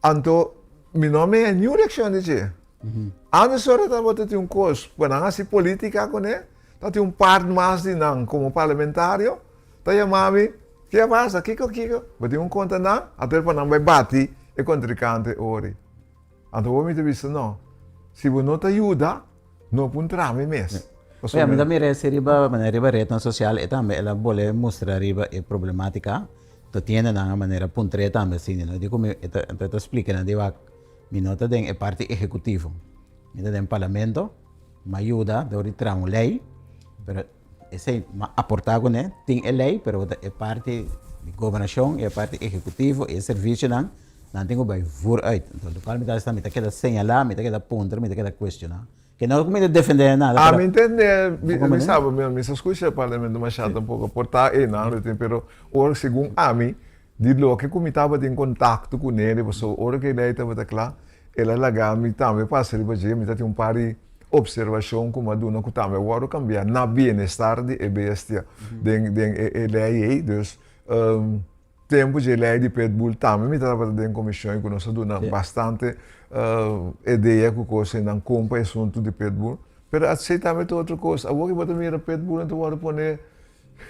Anto mi no a mea niun reakshon di dje. Antes ora tabata tin un kos, ku nan hasi politika kuné, tabatin un part mas di nan komo parlamentario ta yama mi, ke a pasa? Kiko kiko? Bo tin un konta nan, anto pa nan bai bati e kontrinkante ori. Anto bo mi ta bisa no, si bo no ta yuda, no puntra mi mes. Oye, mi ta mira ese riba, manera riba rednan sosial e tambe el a bole mustra riba e problematica. Ta tiende nan a manera puntr'é tambe asina, no? Di ku mi e ta e ta splika nan di wak mi no ta den e parti ehekutivo, mi ta den parlamento, mi a yuda dor di traha un lei, pero esei mi a aportá kuné, tin e lei pero ta e parti di gobernashon i e parti ehekutivo i e servisionan nan tin ku bai vooruit. Enton lokual mi ta hasi mi ta keda señalá, mi ta keda puntra, mi ta keda kuestioná. Ke no ku mi ta defendé nada, pero. Ami ntende, mi sa, mi sa skucha parlamento masha tampoko, por ta einan lo tin, pero ora segun ami, di loke ku mi tabatin kontakto kuné, di pasobra ora ku e lei tabata kla, el a laga mi tambe pasa riba dje, mi ta tin un par di opservashon ku mi a duna ku tambe a wòrdu kambiá na bienestar di e bestia den den e lei ei, dus. Tempu dje lei di pitbull tambe mi tabata den komishon i ku nos a duna bastante idea ku kos nan kon pa e asuntu di pitbull. Pero asei tambe ta otro kos. Awor ku bo ta mira pitbullnan ta wòrdu pone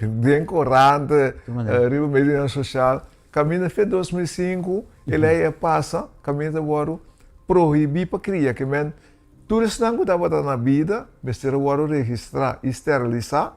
den korant, riba medionan sosial. Kaminda fe 2005 e lei a pasa, kaminda ta wòrdu prohibí pa kria. Ke men tur esnan ku tabata na bida mester a wòrdu registrá i sterilisá.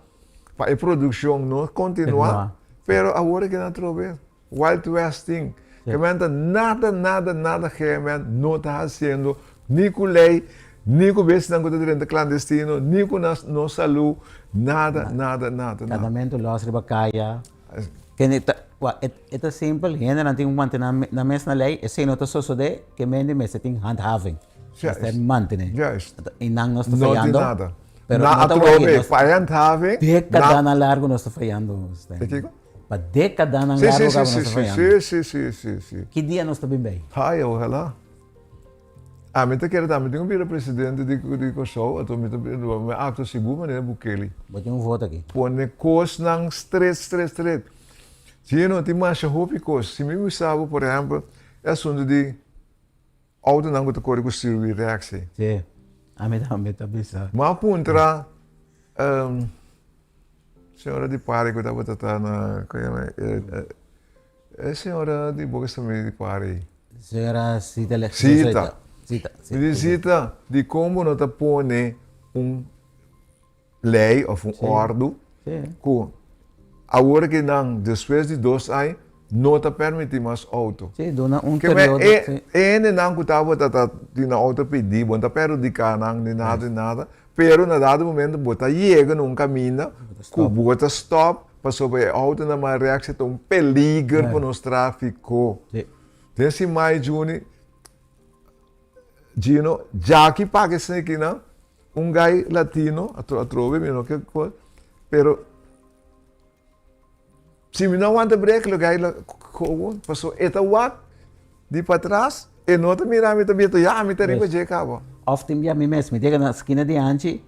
Pa e produccion no continua, pero awor e keda atrobe Wild West tin. Ke men ta nada, nada, nada GMN no ta haciendo, ni cu ley, ni cu bestianan cu ta drenta clandestino, ni cu nos salud, nada, nada, nada, nada. Cargamento los riba caya. Kende ta, wak, e ta simpel, hendenan tin cu mantene nan mes na ley, esey no ta sosode, ke mende mester tin handhaving. Mester mantene. Juist. Y nan nos ta fayando. No tin nada. Pero Na no ta wak atrobe, pa handhaving. Decadanan largo nos ta fayando, Stanley. Te kiko? Pa decadanan largo caba nos ta fayando. Si, si, si, si, si. Ki dia nos ta bin bay? Ay, ojalá. Ami ta kere tambe tin un bira presidente di di Kòrsou, anto mi ta mi aktua sigur manera Bukele. Bo tin un voto aki. Pone kosnan stret, stret, stret. Si no tin masha hopi kos. Si mi bisa bo, por ehèmpel, e asuntu di Autonan ku ta kore ku stuurwiel rechts ei. Sí, ami tambe ta bisa. Mi a puntra señora di pari ku tabata ta na, ku yama e señora di boka sami di pari ei. Señora Zita Le. Zita. Zita, Mi di Zita, dikon bo no ta pone un lei of un ordu ku awor ki nan despues di dos aña no ta permiti mas outo. Sí, duna un periodo. E hendenan ku tabata ta tin nan outo pidi, bo no ta perhudiká nan ni nada ni nada, pero na dado momento bo ta yega na un kaminda ku bo ta stòp pasobra e outonan mas rèks ta un peliger pa nos tráfiko. Den siman juni Gino, djaki paga esei kinan, un guy latino, atrobe mi no ke kos, pero si mi no wanta brek lo guy lo kobo, paso e ta wak di patras, e no ta mira mi ta bira ya mi ta riba dje kaba. Of tin bia mi mes, mi yega na skina di hanchi,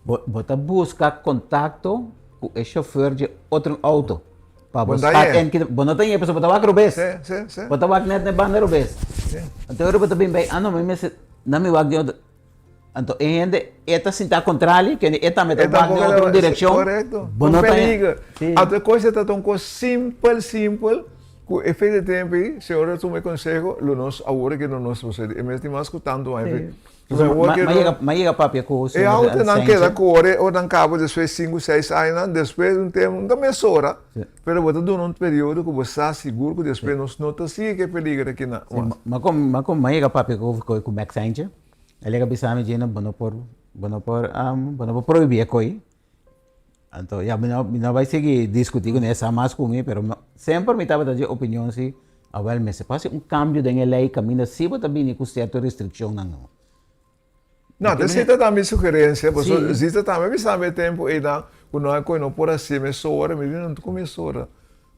bo bo ta buska kontakto ku e shofer dje otro outo. Pa bo spat en kita, bo no ta ñe pasobra bo ta wak robes. Sí, sí, sí. Bo ta wak net na e banda robes. Sí. Anto ora bo ta bin bay, ah no, mi mester, nan mi wak den otro. Anto e hende, e ta sinta kontrali, kende e tambe ta wak den otro direkshon. Korekto. Bo no ta ñe. Peliger. Sí. Anto e kos ta un kos simpel, simpel, ku e fe di tempu ei, si ora tuma e konseho, lo nos awor ke lo nos prosedi. E mes tin mas ku tantu aña. Sí. Ma yega papia ku E autonan keda kore ora nan kaba despues sinku seis añanan despues un tempu no ta mesora pero bo ta duna un periodo ku bo sa sigur ku despues nos no ta sigui ku e peliger aki na mas. Ma kon ma yega papia ku Max Saintje el yega bisa mi Gino bo no por bo no por bo no por prohibi e koi Anto ya mi no mi no bai sigui diskutí kuné sa mas ku mi pero semper mi tabata dje opinion si awel mester por hasi un kambio den e lei kaminda si bo ta bini ku sierto restrikshonnan no. No, te si ta tambe sugerensia pasobra si ta tambe bisa mi e tempu einan ku no a kohe no por hasi mesora mi di no ta ku mesora.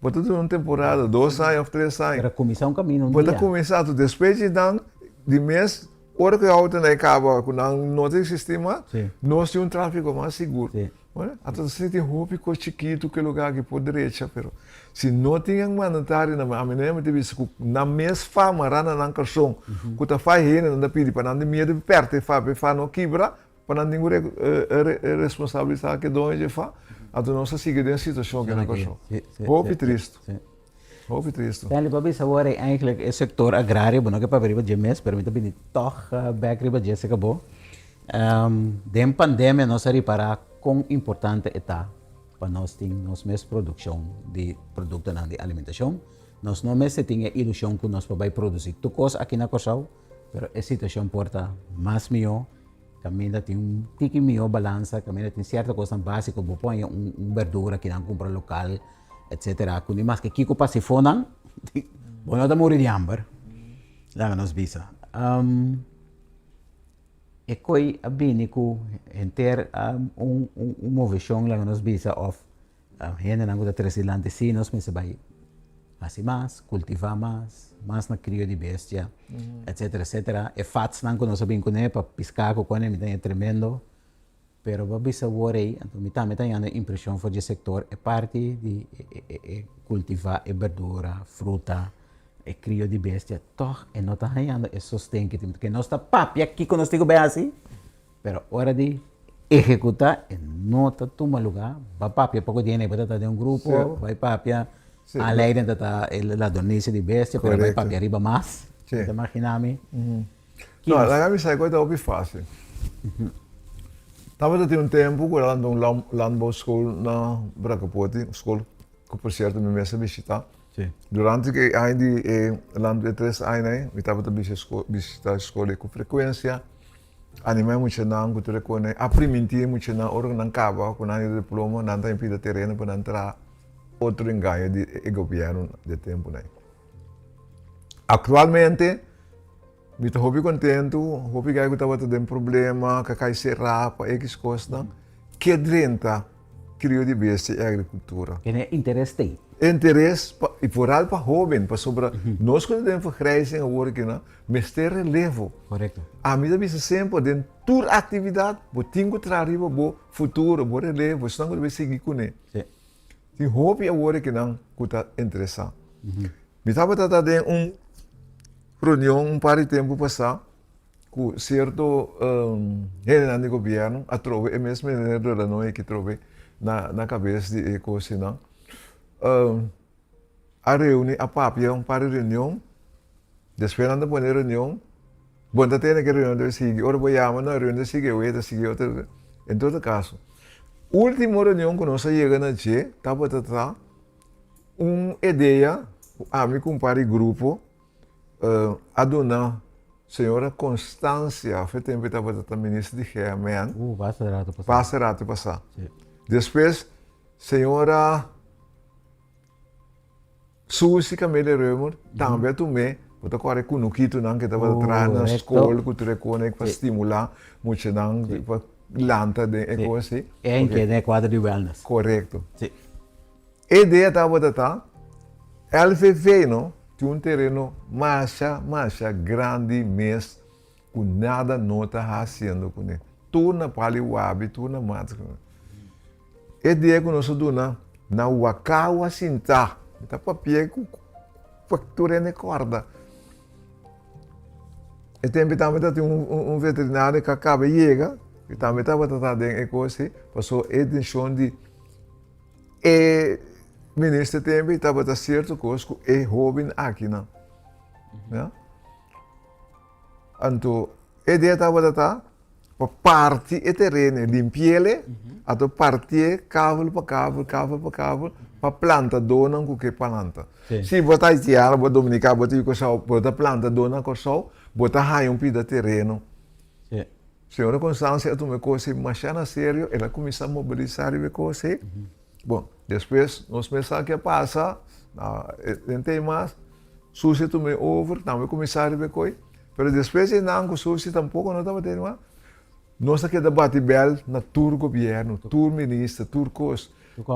Bo ta duna un temporada, dos aña òf tres aña. Pero kuminsá un kaminda un dia. Bo ta kuminsá, anto despues di nan, di mes, ora ku e outonan e kaba ku nan no ta eksistí mas, nos tin un tráfiko mas sigur. Anto ta sinti hopi kos chikitu ku e lugá aki por drecha, pero si no tin e mandatario nan, ami no ta bisa ku nan mes fa mará na nan karson, ku ta fai hende nan ta pidi pa nan di miedu pèrdè e fa, pa e fa no kibra, Pa nan tin ku responsabilisá ke doño dje fa, anto nos a sigui den situashon ke na Kòrsou. Hopi tristu. Hopi tristu. Stanley, bo a bisa awor ei eigenlijk e sektor agrario, bo no ke papia riba dje mes, pero mi ta bini tòg bèk riba dje esei kabo. Den pandemia nos a ripará kon importante e ta pa nos tin nos mes produkshon di produktonan di alimentashon. Nos no mester tin e ilushon ku nos por bai produsí tur kos aki na Kòrsou, pero e situashon por ta mas mihó. Kaminda tin un tiki mihó balansa, kaminda tin sierto kosnan básiko, bo por haña un un berdura ki nan kumpra lokal, etsetera. Ku ni maske kiko pasa e fonan, bo no ta muri di hamber, laga nos bisa. E koi a bini ku henter un un moveshon, laga nos bisa, òf Hendenan ku ta trese dilanti si nos mester bai hasi mas, kultivá mas, mas na krio di bestia, etsetera, etsetera. E fatsnan ku nos a bin kuné pa piská ku kone mi ta haña tremendo, pero bo a bisa awor ei, anto mi tambe ta hañando impreshon for dje sektor e parti di e kultivá e berdura, fruta, e krio di bestia, tòg e no ta hañando e sosten ku tin, ke nos ta papia kiko nos tin ku bai hasi. Pero ora di ehecuta e no ta tuma lugar, ba papia poco di hende bo ta ta den un grupo, bai papia, aanleiding ta ta e ladronicia di bestia, pero bai papia riba mas, mi ta imagina mi. No, laga mi sa e cosa ta hopi facil. Tabata tin un tempo cu a lanta un landbouwschool na Brakapoti, un school cu por cierto mi mes a bishita. Durante e aña di e land e tres aña ei, mi tabata bishita e school ei cu frecuencia. Anima e muchanan ku tur e kone a primintí e muchanan ora ku nan kaba ku nan e diploma nan ta pida tereno pa nan traha otro engaño di e gobièrnu di e tempunan ei. Aktualmente mi ta hopi kontentu, hopi gai ku tabata den problema, ku a kai será pa ekis kosnan, ke drenta krio di bestia i agrikultura. Tene interes t'ei. Interes pa, i foral pa hóben, pasobra nos ku ta den vergrijzing awor aki nan, mester relevo. Korekto. Ami ta bisa semper den tur aktividat bo tin ku traha riba bo futuro, bo relevo, esnan ku ta bai sigui kuné. Si. Tin hopi awor aki nan ku ta interesá. Mi tabata ta den un reunion un par di tempu pasá. Ku sierto hendenan di gobièrnu atrobe e mes meneer Delanoy aki trobe na kabes di e kosnan a reuni a papia un par di reunion despues nan ta pone e reunion bo no ta tene ke reunion debe sigui ora bo yama nan reunion ta sigui awe ta sigui otro en todo kaso ultimo reunion ku nos a yega na dje tabata ta un idea ku ami ku un par di grupo a duna señora Constancia, of e tempo e tabata ta minister di GMN. Basta rato pasá. Basta rato pasá. Sí. Despues, señora Susie Camelia Römer tambe a tum'é, bo ta kòrda e kunukitunan ke tabata traha na skol ku tur e kos pa stimulá muchanan pa lanta den e kos ei. E a den e kuadro di wellness. Korekto. Sí. E idea tabata ta, LVV no tin un tereno masha masha grandi mes ku nada no ta hasiendo kuné. Tur na pali wabi, tur na mata. E dia ku nos a duna na Wakawa sintá, mi ta papia ku tur hende kòrda. E tempu tambe tabatin un veterinario ku a kaba yega, ku tambe tabata ta den e kos ei, pasobra e intenshon di E minister tembe tabata cierto cos cu e hoben akinan. Ja? Anto, e idea tabata ta pa parti e tereno, limpiele, anto partié kavel pa kavel, kavel pa kavel, pa plantadónan ku ke planta. Si bo ta haitiano, bo dominicano, bo ta yu Kòrsou, bo ta plantadó na Kòrsou, bo ta haña un pida tereno. Señora Constancia a tuma e kos ei masha na serio, el a kuminsá mobilisá riba e kos ei. Bon, despues nos mes sa ke a pasa, den tei mas, Susi a tuma e over, tambe kuminsá riba e kos ei. Pero despues di nan ku Susi tampoko no tabata ei mas. Nos a keda bati bèl na tur gobièrnu, tur minister, tur kos.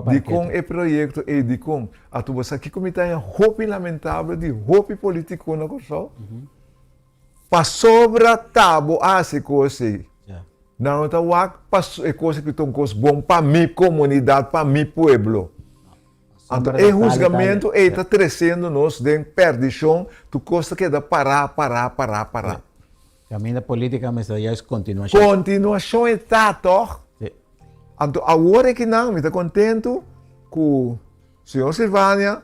Dikon e proyekto ei, dikon? Atu bo sa kiko mi ta haña hopi lamentabel di hopi politiko na Kòrsou? Pasobra ta bo a hasi kos ei. Nan no ta wak pa e kos aki ta un kos bon pa mi komunidat, pa mi pueblo. Anto e husgamentu ei ta tresiendo nos den perdishon, tur kos ta keda pará, pará, pará, pará. Kaminda polítika mester juist kontinuashon. Kontinuashon e ta tòg? Sí. Anto awor ekinan mi ta kontentu ku señor Silvania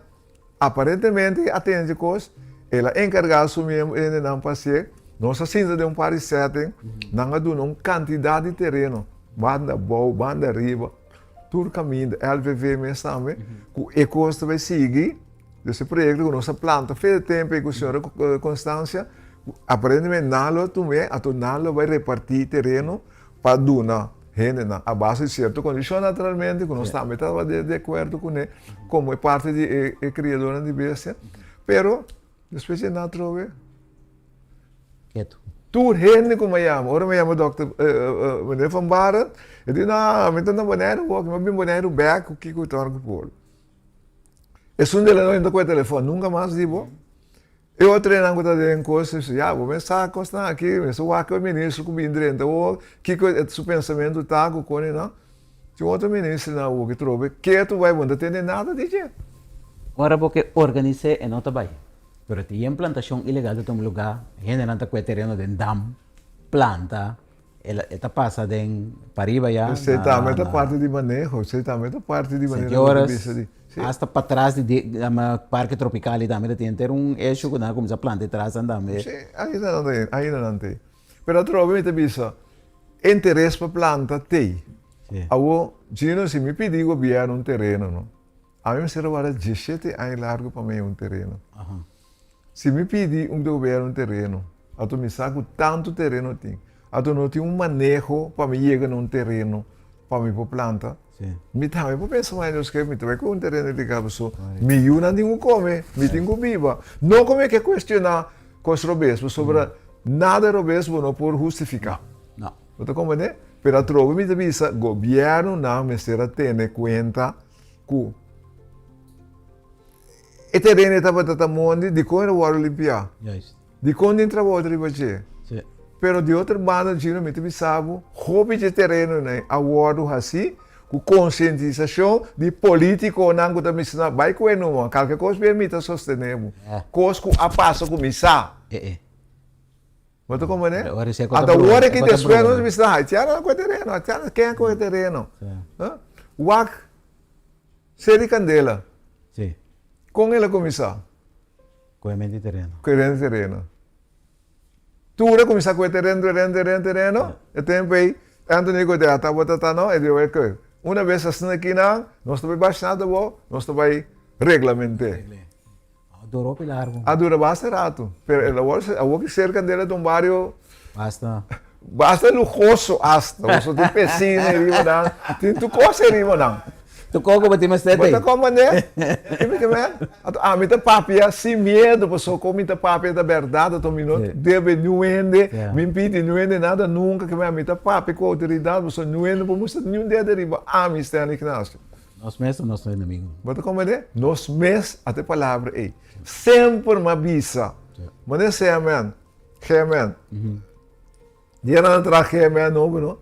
aparentemente a tende dje kos, el a enkargá su miembro hendenan pa hasié. Nos a sinta den un par di setting, nan a duna un kantidat di tereno, banda abou, banda ariba, tur kaminda, LVV mes tambe, ku e kos ta bai sigui. Dus e proyekto ku nos a planta fe de tempu ei ku señora Constancia, aparentemente nan lo tum'é, anto nan lo bai repartí tereno pa duna hendenan a base di sierto kondishon naturalmente ku nos tambe tabata di akuerdo kuné komo e parti di e kriadónan di bestia, pero despues di nan atrobe Ketu. Tur hende ku mi a yama, ora mi a yama dòkter meneer Van Baren, e di no, mi ta na Boneiru wòk, mi a bin Boneiru bèk ku kiko ku ta ku por. Esun di la no ta ku e telefòn nunka mas di bo. E otronan ku ta den kos, ya bo mes sa kosnan aki, mes a wak e minister ku bin drenta awor, kiko su pensamentu ta ku kone nan. Tin otro ministernan awor ki trobe ketu bai bo no ta tende nada di dje. Ora bo ke organis'é e no ta bai. Pero tin yen plantashon ilegal ta tuma lugá, hendenan ta kue tereno den dam, planta, E ta pasa den pariba ya. Esei tambe ta parti di maneho, esei tambe ta parti di manera ku ta bisa di. Hasta patras di Parke Tropikal tambe ta tin henter un issue ku nan a kuminsá planta e trasnan tambe. Si, ainda nan ta ainda nan t'ei. Pero atrobe mi ta bisa, interes pa planta t'ei. Awor, Gino, si mi pidi gobièrnu un tereno no, ami mester a warda diesshete aña largu pa mi haña un tereno. Si mi pidi un gobièrnu un tereno, anto mi sa ku tantu tereno tin, anto no tin un maneho pa mi yega na un tereno pa mi por planta, mi tambe por pensa mas Dios ke mi ta bai ku un tereno ilegal pasobra mi yunan tin ku kome, mi tin ku biba. No ku mi ke kuestioná kos robes pasobra nada robes bo no por hustifiká. Bo ta komprendé? Pero atrobe mi ta bisa gobièrnunan mester a tene kuenta ku. E tereno e tabata ta mondi, dikon e wòrdu limpiá? Juist. Dikon tin trabou riba dje? Sí. Pero di otro banda Gino mi ta bisa bo, hopi dje terenonan a wòrdu hasí ku konsientisashon di polítikonan ku ta bisa nan bai ku e numa, kalke kos bien mi ta sostené bo. Kos ku a pasa ku mi sa. E e. Bo ta komprendé? Pero ora si e kos ta Anta brua, ora e ki kos ta despues brua. nos bisa, Haitiano a kohe tereno, Haitiano, ken a kohe tereno? Sí. Wak Seri Candela. Sí. Kon el a kuminsá? Koemente di tereno. Koemente di tereno. Tur a kuminsá koe tereno, tereno, tereno, tereno. E tempu ei, Anthony Godea tabata ta no, e di oe koe, una bes asina kinan, nos ta bai basha nada bo, nos ta bai reglament'é. A dura hopi largu. A dura basta ratu. Pero el awor, awor ki Seri Candela ta un bario. Basta. Basta lujoso hasta. Boso tin piscina riba nan, tin tur cos riba nan. Tur cos cu bo tin mester Bo ta comprende? Kibi ki men? Anto ami ta papia sin miedo, pasobra cu mi ta papia ta berdad, anto mi no debe niun hende, mi pidi niun hende nada nunca, kibi ami ta papia cu autoridad, pasobra niun hende no por mustra niun dedo riba ami, Stanley Ignacio. Nos mes ta nos enemigo. Bo ta comprende? Nos mes, ata e palabra ey. Semper mi a bisa, manera CMN, GMN, Dia nan a traha GMN nobo no.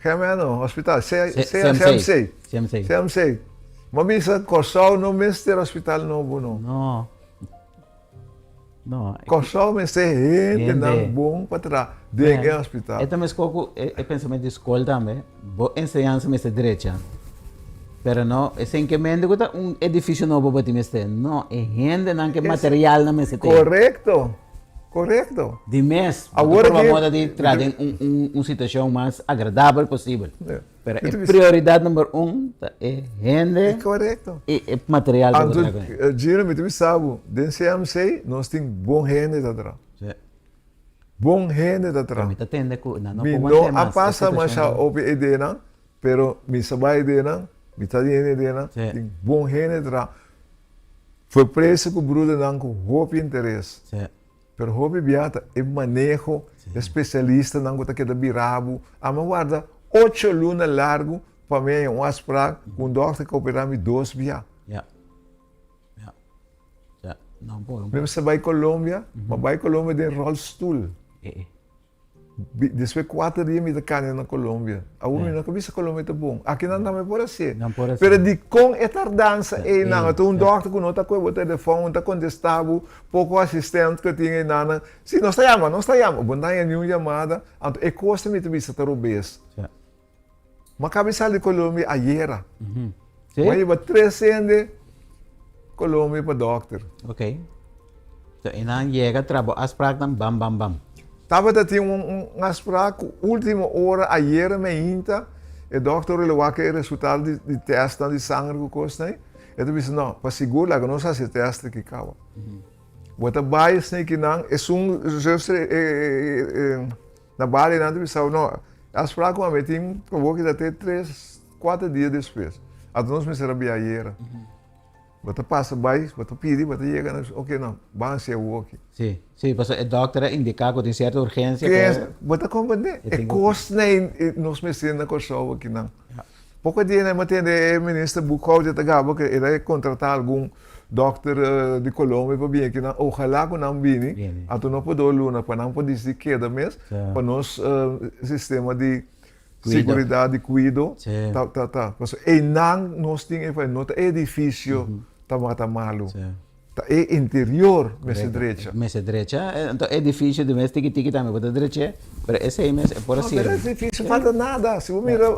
GMN no, hospital, C, C, CMC. CMC. CMC. Ma bisa Kòrsou no mester hospital nobo no. No. No. Kòrsou mester hendenan bon pa traha den e hospital. E ta meskos ku e pensamentu di skol tambe. Bo enseñansa mester drecha. Pero no, esei ke mente ku ta un edifisio nobo bo tin mester. No, e hendenan ke materialnan mester tin. Korekto. Korekto. Di mes, bo ta proba moda di traha den un situashon mas agradabel posibel. Pero e prioridat number un ta e hende i e material ku bo ta traha kuné. Anto, Gino, mi ta bisa bo, den CMC nos tin bon hende ta traha. Bon hende ta traha. Mi ta tende ku nan no por want'é mas. Mi no a pasa masha hopi e ideanan, pero mi sa bai ideanan, mi ta di hende ideanan, tin bon hende ta traha. Fue preso ku brudernan ku hopi interes. Pero hopi bia ta e maneho, e spesialistanan ku ta keda bira bo. Ami a warda ocho luna largu pa mi haña un afsprak ku un dòkter ku a operá mi dos bia. Mi mester bai Colombia, mi a bai Colombia den ròlstul. Despues kuater dia mi ta kania na Colombia. Awor mi no ka bisa Colombia ta bon. Aki nan tambe por hasié. Pero dikon e tardansa einan? Anto un dòkter ku no ta kohe bo telefòn, no ta kontestá bo, poko asistent ku tin einan. Si, nos ta yama, nos ta yama. Bo no ta haña niun yamada. Anto e kos mi ta bisa ta robes. M'a kaba di sali di Colombia ayera. M'a hiba tres hende Colombia pa dokter. Ok. So e nan yega tra bo afspraaknan bam bam bam. Tabata tin un afspraak ku ultimo ora ayera meinta e dokter lo wak e resultado di testnan di sanger ku kosnan e ta bisa no pa sigur laga nos hasi e test aki kaba. Bo ta bai esnan kinan esun zuster e Na bali nan ta bisa no, e afspraak ku ami tin ku bo kita te tres, kuater dia despues. Anto nos mester a bia ayera. Bo ta pasa bai, bo ta pidi, bo ta yega, nan bisa oke no, ban hasi awoki. Si, si, pasobra e dòkter a indiká ku tin sierto urgensia ku. Bo ta komprendé? E kosnan ei nos mester na Kòrsou akinan. Poko dia nan a tende e minister Boekhoudt ta gaba ku el a kontratá algun dòkter di Colombia pa bini akinan. Ohalá ku nan bini, anto no por dor luna pa nan por disidí keda mes pa nos sistema di seguridat di kuido ta ta. Pasobra einan nos tin e no ta e edifisio ta mata malu. Ta e interior mester drecha. Mester drecha. Anto e edificio di mes tiki tiki tambe bo ta drech'é, pero esei mes e por a sirbi. No, pero e edificio falta nada. Si bo mira,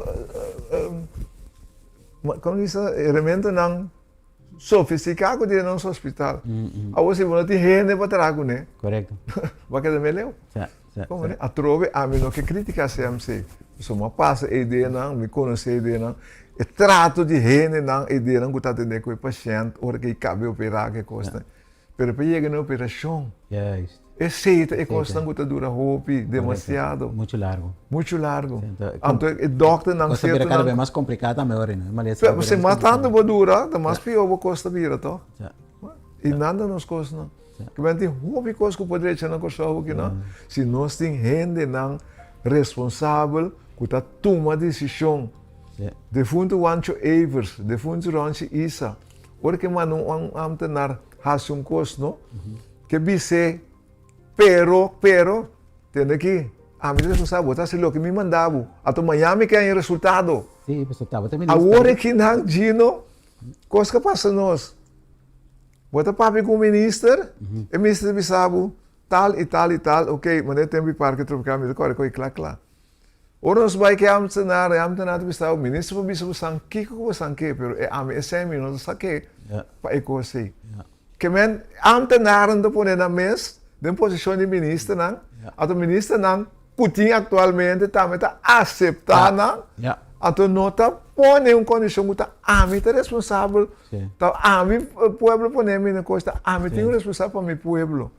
como bisa, elementonan sofisticá cu tin den nos hospital. Awor si bo no tin hende pa traha cuné, bo a keda meleu. Atrobe ami no ke critica CMC. Pasobra mi a pasa e ideanan, mi conoce e ideanan. E trato di hendenan, e ideanan cu ta atende cu e pashent ora cu e caba e opera cu e cosnan. Pero pa yega na e operacion, esey ta e cosnan cu ta dura hopi, demasiado. Mucho largo. Mucho largo. Anto e dokternan Cos ta bira cada vez mas complica tambe ora, no? Pero si mas tanto bo dura, ta mas pio bo cos ta bira, toch? Y nan ta nos cosnan. Ku men tin hopi kos ku por drecha na Kòrsou akinan, si nos tin hendenan responsabel ku ta tuma desishon. Defuntu Wancho Evers, defuntu Ronchi Isa, ora ke manda un ambtenaar hasi un kos no, ke bis'é pero, pero, tende aki, ami ta responsabel, bo ta hasi loke mi manda bo, anto mañana mi ke haña resultado. Awor akinan Gino, kos ke pasa nos. Bo ta papia ku un minister, e minister ta bisa bo tal i tal i tal, ok, manera tempu di Parke Tropical mi ta kore koe kla kla. Ora nos bai ku e ambtenaar, e ambtenaar ta bisa bo, minister por bisa bo san kiko ku bo san ke, pero e ami esei mi no ta sa ke pa e kos ei. Ke men ambtenaarnan ta pone nan mes den posishon di ministernan, anto ministernan ku tin aktualmente tambe ta aseptá nan, anto no ta pone un kondishon ku ta ami ta responsabel, ta ami pueblo pone mi na kos, ta ami tin un responsabel pa mi pueblo.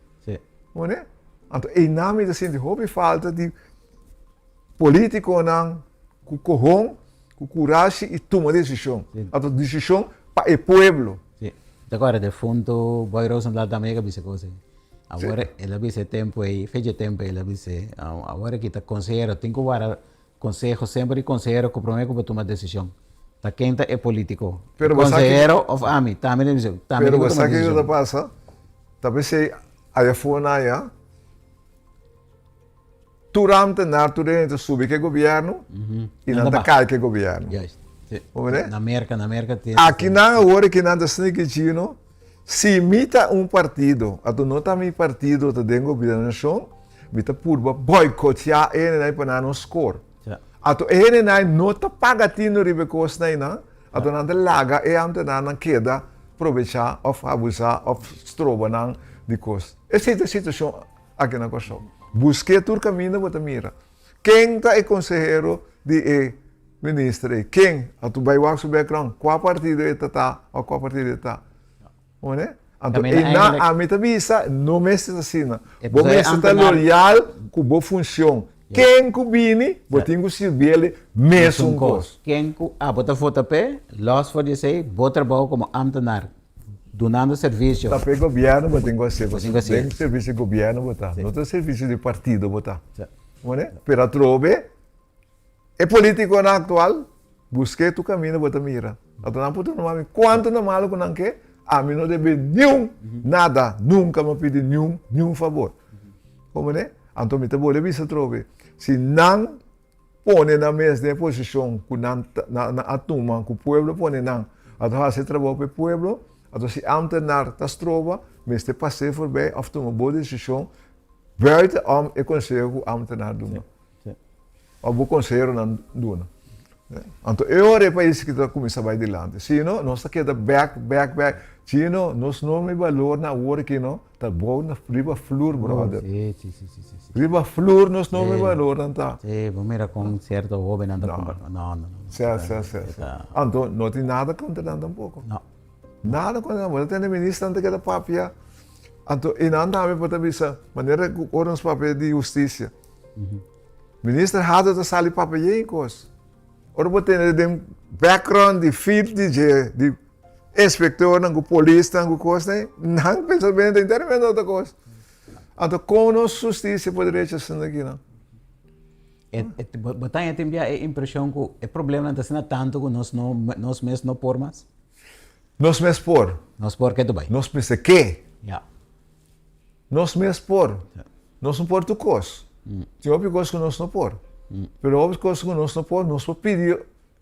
Pone? Anto einan mi ta sinti hopi falta di politikonan ku kohon, ku kurashi i tuma desishon. Anto desishon pa e pueblo. Ta kòrda defuntu Boy Rosendaal tambe a bisa kos ei. Awor el a bisa e tempu ei, fecha e tempu ei el a bisa, awor aki ta konsehero, tin ku wara konseho semper di konsehero ku promé ku bo tuma desishon. Ta ken ta e politiko? E konsehero òf ami? Ta ami ta bisa, ta ami tin ku tuma desishon. Pero bo sa kiko ta pasa? Ta p'esei ayafó na aya. Tur ambtenaar, tur hende ta subi ke gobierno y nan ta kai ke gobierno. Juist. Sí. Na Merca, na Merca tin. Aki nan awor aki nan ta sneaky chino, si mi ta un partido, anto no ta mi partido ta den gobernashon, mi ta purba boycotea e hendenan pa nan no score. Anto e hendenan no ta paga tino riba e kosnan einan, anto nan ta laga e ambtenaarnan keda probecha of abusa of stroba nan di kos. Esei ta e situashon. Aki na Kòrsou. Busk'é tur kaminda bo ta mira. Ken ta e konsehero di e minister ei? Ken? Anto bai wak su background. Kua partido e ta ta òf kua partido e ta? Hoor? Anto einan ami ta bisa no mester ta asina. Bo mester ta loyal ku bo funshon. Ken ku bini bo tin ku sirbiel e mesun kos. Ken ku abo ta vota p'e, lòs for di esei, bo trabou komo ámtenar. Dunando servisio. Ta p'e gobièrnu bo tin ku hasié. Bo tin ku hasié. Den servisio di gobièrnu bo ta. No ta servisio di partido bo ta. Sí. Mone? Pero atrobe e politikonan aktual busk'é tur kaminda bo ta mira. Anto nan por tuma mi kuantu na malu ku nan ke, ami no debe niun nada, nunka mi a pidi niun niun fabor. Komprendé? Anto mi ta bolbe bisa atrobe, si nan pone nan mes den e posishon ku nan nan a tuma, ku pueblo pone nan, anto hasi e trabou pa e pueblo, anto si ámtenar ta stroba, mester pas'é forbei òf tuma bo desishon buiten om e konseho ku ámtenar duna. Òf bo konseheronan duna. Anto e ora e pais aki ta kuminsá bai dilanti. Si no, nos ta keda bèk, bèk, bèk. Si no, nos norma i balornan awor aki no ta bou na riba flur, bròder. Sí, sí, sí, sí, sí. Riba flur nos norma i balornan ta. Sí, bo mira kon sierto hóbennan ta komportá. No, no, no. Sí, sí, sí, sí. Anto no tin nada kontra nan tampoko. No. Nada kontra nan. Bo ta tende ministernan ta keda papia. Anto i nan tambe por ta bisa, manera ku ora nos papia di hustisia. Minister Hado ta sali papia yen kos. Ora bo tende den background di feed di dje, di inspectornan ku polisnan ku kosnan, nan pensamentu enteramente otro kos. Anto kon nos hustisia por drecha asina akinan? Bo ta haña tin bia e impreshon ku e problemanan ta asina tantu ku nos no nos mes no por mas? Nos mes por. Nos por ke tu bai? Nos mester ke. Ya. Nos mes por. Nos no por tur kos. Tin hopi kos ku nos no por. Pero hopi kos ku nos no por, nos por pidi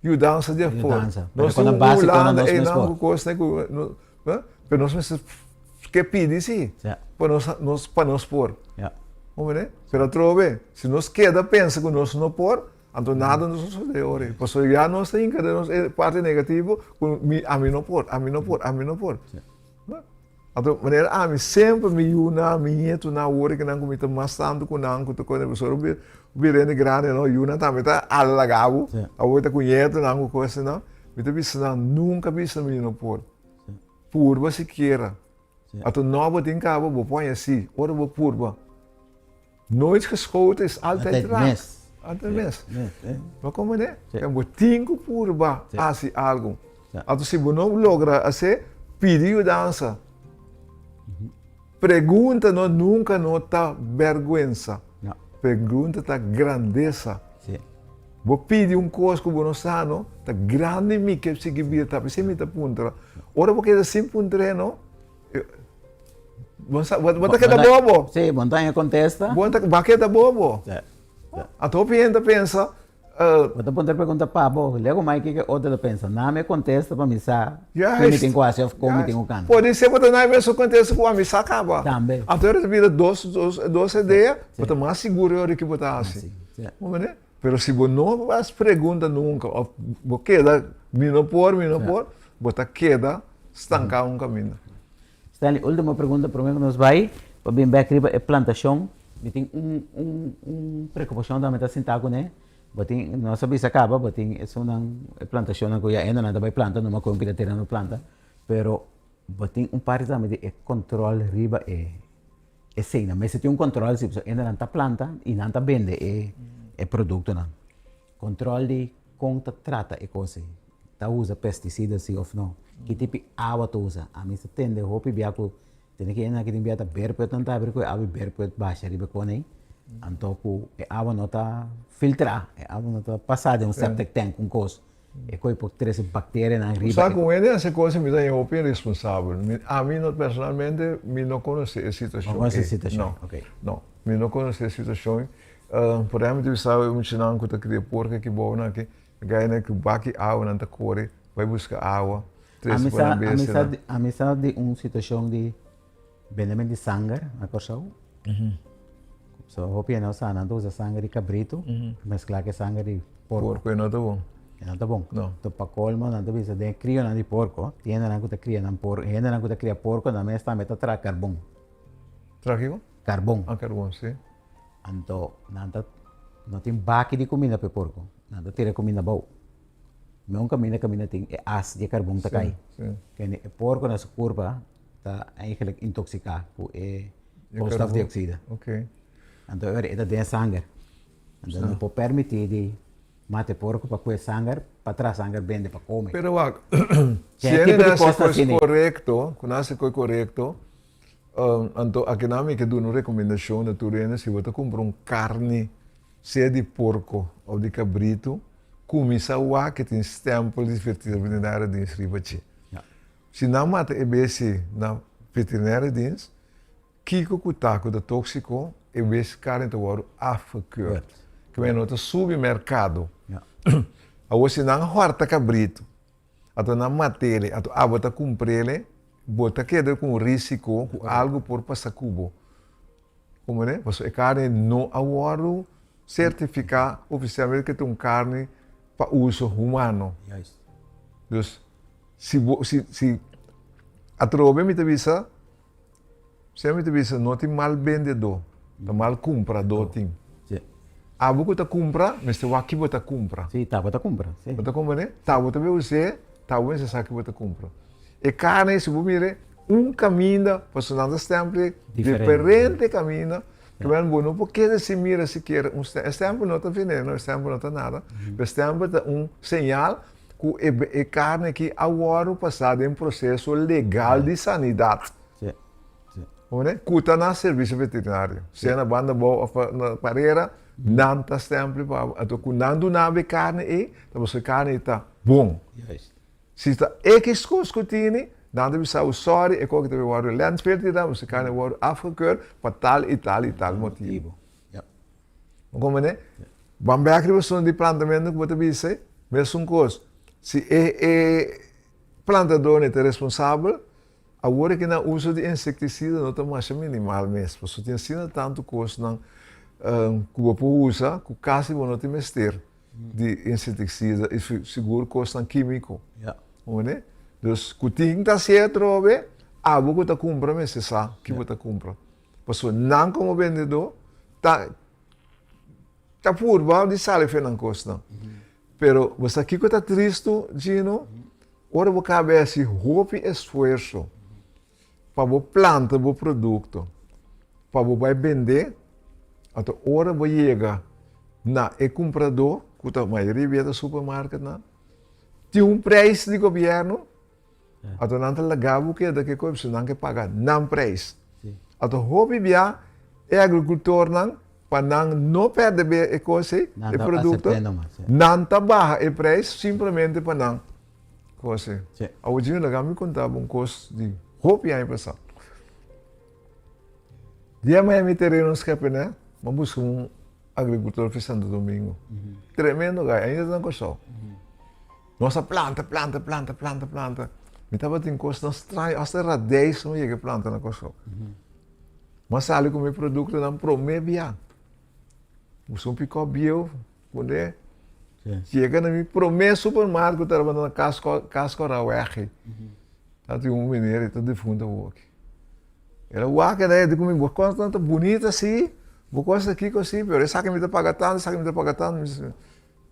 yudansa di afor. Yudansa. Nos Pero tin un básiko na Hulanda nos mes einan por. ku kosnan ku pero nos mester ke pidi si. Ja. Pa nos nos pa nos por. Ja. Comprende? Pero atrobe, si nos keda pensa ku nos no por, anto nada no sosode ora ei. Pasobra ya nos ta hinka den nos e parti negativo ku mi ami no por, ami no por, ami no por. Ja. Anto manera ami semper mi yunan, mi ñetunan awor ki nan ku mi ta mas tantu ku nan ku ta kos pasobra bo bira hende grandi no yunan tambe ta alaga bo awor ta ku ñetunan ku kosnan mi ta bisa nan nunka bisa mi no por purba sikiera anto no bo tin kaba bo por haña si ora bo purba. Nooit geschoten is altijd raak. Mes. Altijd mes. Bo comprende? En bo tin ku purba hasi algu. Anto si bo no logra hasi, pidi yudansa. Pregunta no nunka no ta bèrgwensa. Pregunta ta grandesa. Bo pidi un kos ku bo no sa no, ta grandi mi ke sigui bira ta. P'esei mi ta puntra. Ora bo keda sin puntr'é no, Bo sa, bo, bo ta keda bobo. Sí, bo no ta haña kontesta. Bo ta, bo a keda bobo. Sí. Anto hopi hende ta pensa. Bo ta puntra pregunta pa bo, lego mai kiko e otro ta pensa. Nami e kontesta pa mi sa Juist. ku mi tin ku hasi òf kon mi tin ku kanta. Pode ser bo ta na e mesun kontesta ku ami sa kaba. Tambe. Anto ora ta bira dos, dos, dos idea, bo ta mas sigur e ora ki bo ta hasi. Sí, sí. Bo mende? Pero si bo no hasi pregunta nunka òf bo keda mi no por, mi no por, bo ta keda stanká un kaminda. Stanley, ultimo pregunta prome ku nos bai pa bin bek riba e plantashon. Mi tin un un un preokupashon tambe ta sintá kuné. Bo tin, nos a bisa kaba, bo tin esunnan e plantashonnan ku ya hendenan ta bai planta, numa ku un pida tereno planta, pero bo tin un parti tambe di e kontròl riba e Esei nan mester tin un control si pasobra hende nan ta planta y nan ta bende e e productonan. Control di con ta trata e cos ei. Ta usa pesticida si of no. Ki tipo di awa ta usa. Ami sa tende hopi bia cu tene ki hende nan ki tin bia ta berput nan ta abri cu e awa y berput basha riba e con ei. Anto cu e awa no ta filtra, e awa no ta pasa den un septic tank un cos. E koe por trese bakterianan riba. Sa ku hende hasi kos mi ta haña hopi irresponsabel. Mi ami no personalmente mi no konosé e situashon No konosé e situashon, No, ok. no. Mi no konosé e situashon. Por ehempel mi ta bisa e muchanan ku ta kria porko aki bou nan aki, e gainan ku baki awa nan ta kore bai buska awa, trese Ami pa sa, nan ami sa bestianan. di, ami sa di un situashon di Bendement di sanger na Kòrsou. So hopi hende no sa, nan ta usa sanger di kabritu mesklá ku e sanger di porko. Porko e no ta bon. E no ta bon. No. Enton pa kolmo nan ta bisa den e krionan di porko, tin hendenan ku ta kria nan por, hendenan ku ta kria porko nan mes tambe ta traha karbon. Traha kiko? Karbon. Ah, karbon, si. Anto nan ta, no tin baki di kuminda pa e porko, nan ta tira e kuminda abou. Mi un kaminda kaminda tin e as di e karbon ta kai. Kende e porko na su kurpa ta eigenlijk intoxiká ku e koolstofdioxide. Oké. Anto e ora e ta den e sanger. Anto no por permití di. Mata e porco pa kue sanger, pa traha sanger bende pa kome. Pero wak, si hende na hasi kos korekto, ku nan hasi kos korekto, anto akinan mi ke duna un rekomendashon na tur hende, si bo ta kumpra un karni, sea di porko òf di kabritu, kuminsá wak ke tin stèmpel di veterinario dienst riba dje. Si nan mata e besi na veterinario dienst, Kiko ku ta ku ta tóksiko e bes karni ta wòrdu afgekeurd. Ke men no ta subi merkado. Awor si nan hòrta kabritu, ato nan mat'ele, ato abo ta kumpr'ele, bo ta keda ku un risiko ku algu por pasa ku bo. Komprende? Pasobra e karni no a wòrdu sertifiká ofisialmente ke ta un karni pa uso humano. Dus si bo si si atrobe mi ta bisa. Semper mi ta bisa no tin mal bendedó, ta mal kumpradó tin. Abo ku ta kumpra mester wak ki bo ta kumpra. Sí, ta bo ta kumpra, sí. Bo ta komprendé? Ta bo ta bai us'é, ta bo mester sa ki bo ta kumpra. E karni si bo mira un kaminda, pasobra nan ta stèmpel diferente kaminda, ke men bo no por keda sin mira sikiera un stèmpel. E stèmpel no ta veneno, e stèmpel no ta nada, pero e stèmpel ta un señal ku e karni aki a wòrdu pasá den proseso legal di sanidat. Ku ta na servisio veterinario, sea na banda abou òf na parera, nan ta stèmpel pa bo. Anto ku nan duna bo e karni ei, ta pasobra e karni ei ta bon. Si ta ekis kos ku tini, nan ta bisa bo sòri, e kos aki ta bai wòrdu lèntfel tirá, pasobra e karni a wòrdu afgekeurd pa tal i tal i tal motibu. Bo comprende? Ban bek riba asuntu di plantamentu ku bo ta bisa ei, mesun kos. Si e e plantadornan ta responsabel, awor aki nan uso di insektisida no ta masha minimal mes, pasobra tin asina tantu kosnan ku bo por usa ku kasi bo no tin mester di insektisida i sigur kosnan kímiko. Comprende? Dus ku tin ta hasié atrobe, abo ku ta kumpra mester sa ki bo ta kumpra. Pasobra nan komo bendedó ta ta purba di sali fe nan kosnan. Pero bo sa kiko ta tristu, Gino? Ora bo kaba hasi hopi esfuerso pa bo planta bo produkto, pa bo bai bendé, anto ora bo yega na e kumpradó, ku ta mayoria bia ta supermarketnan, tin un preis di gobièrnu, Ato nan ta laga bo keda ke koe pasobra nan ke paga nan prijs. Ato hopi bia e agricultornan pa nan no perde be e kos ei, e producto, nan ta baha e prijs simplemente pa nan kos ei. Awor Jimmy laga mi konta bo un kos di hopi aña pasa. Dia mi a mi tereno Skepene, mi a buska un agricultor fi Santo Domingo. Tremendo guy, ainda ta na Kòrsou. Nos a planta, planta, planta, planta, planta. Mi tabatin kosnan straño, hasta radijs mi yega planta na Kòrsou. Mi a sali ku mi produktonan promé bia. Buska un pikòp bieu, pone. Yega na mi promé supermarkt ku tabata na Kas Kòraweg. Tabatin un meneer, e ta defuntu awor aki. El a wak e di ku mi, bo kosnan ta bunita si, bo kos ta kiko si, pero esaki mi ta paga tantu, esaki mi ta paga tantu.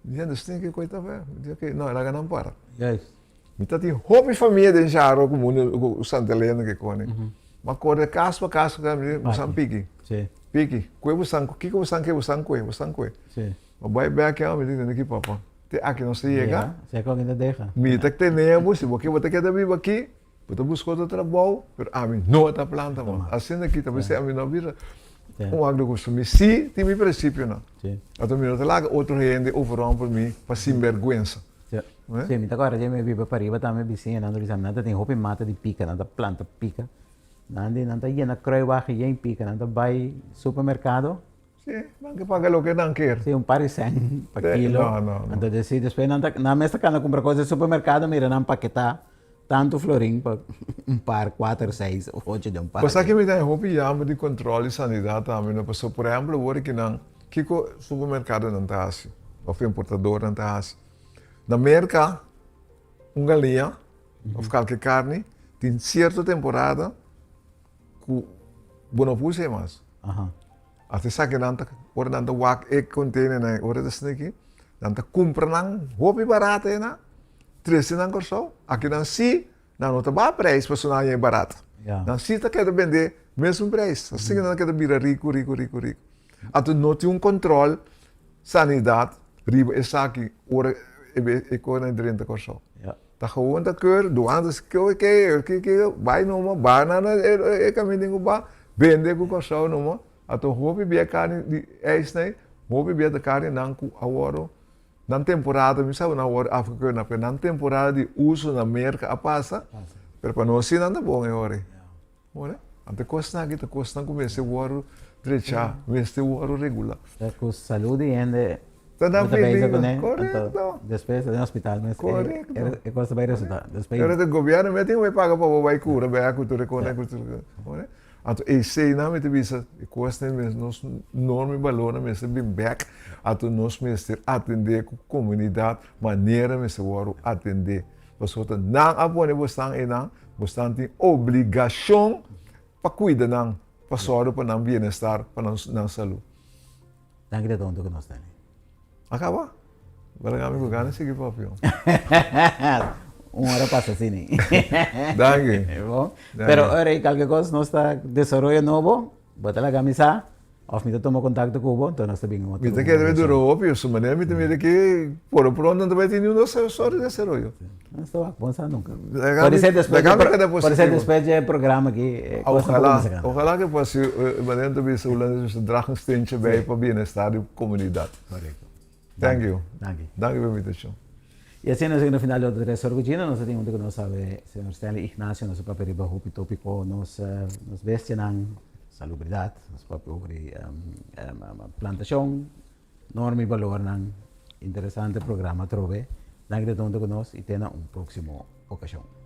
Mi di, dus tin ke koi ta fe. Mi di, oké, no, laga nan para. Juist. Mi ta tin hopi famia den Jaro ku mundu ku Santa Elena ke koni. Ma kore kas pa kas pa kas, mi di, bosan piki. Sí. Piki. Kue bosan, kiko bosan ke, bosan kue, bosan kue. Sí. Ma bai bek ya, mi di, tende ki papa, te aki nos ta yega. Ja, si kon ta deha. Mi ta tene bo, si bo ke bo ta keda biba aki, Bo ta buska otro trabou, pero ami no ta planta mas. Asina aki ta bisa ami no bira un agricultor. Mi si tin mi principionan. Anto mi no ta laga otro hende overrompel mi pa sinberguensa. Si, mi ta acorda dje mi biba pariba tambe bisiñanan ta bisa nan ta tin hopi mata di pika, nan ta planta pika. Nan di nan ta yena kruiwagen yen pika, nan ta bai supermercado. Si, nan ke paga loke nan kier. Si, un par di sèn pa kilo. No, no, no. Anto desi despues nan ta, nan mes ta kanda kumpra kos den supermerkado, mira nan paketá tantu florin pa un par, kuater, seis of ocho den un par. Bo sa ke mi ta hopi yama di kontrol di sanidat tambe no, pasobra por ehempel awor aki nan, kiko supermerkadonan ta hasi of importadornan ta hasi? Na Merka un galiña of kalke karni tin sierto temporada ku bo no por usa e mas. Ata esaki nan ta, ora nan ta wak e containernan, ora ta sniki, nan ta kumpra nan hopi barata einan, trese nan Kòrsou. Aki nan si, nan no ta baha prijs pasobra nan haña e barata. Nan si ta keda bende mesun prijs. Asina nan ta keda bira riku, riku, riku, riku. Anto no tin un control sanidat. riba esaki ora e kosnan drenta Kòrsou. Ta gewoon ta keur, duana ta ke ke ke ke bai numa, bai na e kaminda ku ba, bende ku Kòrsou numa. Anto hopi bia karni di ijsnij, hopi bia ta karninan ku a wòrdu nan temporada, mi sa nan a wòrdu afgekeur na, pero nan temporada di uso na Merka a pasa, pero pa nos si nan ta bon e ora ei. Ora, anto e kosnan aki ta kosnan ku mester wòrdu drechá, mester wòrdu regulá. Ta ku salú di hende Ta na bo ta bezig peligro, kuné, anto korekto. despues ta den hospital mes e Korekto. e kos ta bai resultá. Despues. Pero ta gobièrnu mes tin ku bai paga pa bo bai kura, bai a ku tur e kosnan ku tur e kosnan. Anto eseinan mi ta bisa e kosnan mes nos norma i balornan mester bin bèk, anto nos mester atendé ku komunidat manera mester wòrdu atendé. Pasobra ta nan a pone bosnan einan, bosnan tin obligashon pa kuida nan, pa sòru pa nan bienestar, pa nan salú. Danki ta tonto ku nos tene. A kaba? Bo laga mi ku gana sigui papia. Un ora pasa asina. Danki. Bon. Pero ora ei kalke kos nos ta desaroyo nobo, bo ta laga mi sa òf mi ta tuma kontakto ku bo, enton nos ta bin otro. Mi ta kere dura hopi, su manera mi ta mira ki por lo pronto no ta bai tin niun sort di desaroyo. Nos ta wak, bon sa nunka. Por ser despues di, por ser despues di e programa aki, kos ta Ojalá, ojalá ke por si manera ta bisa hulandes bisa draag een steentje bij pa bienestar di komunidat. Korekto. Thank you. Danki. Danki pa invitashon. I asina nos a yega na final di otro Tres Ora ku Gino. Nos a tin huntu ku nos awe señor Stanley Ignacio. Nos a papia riba hopi topiko, nos nos bestianan, salubridat, nos a papia over di plantashon, norma i balornan. Interesante programa atrobe. Danki di ta huntu ku nos i te na un proksimo okashon.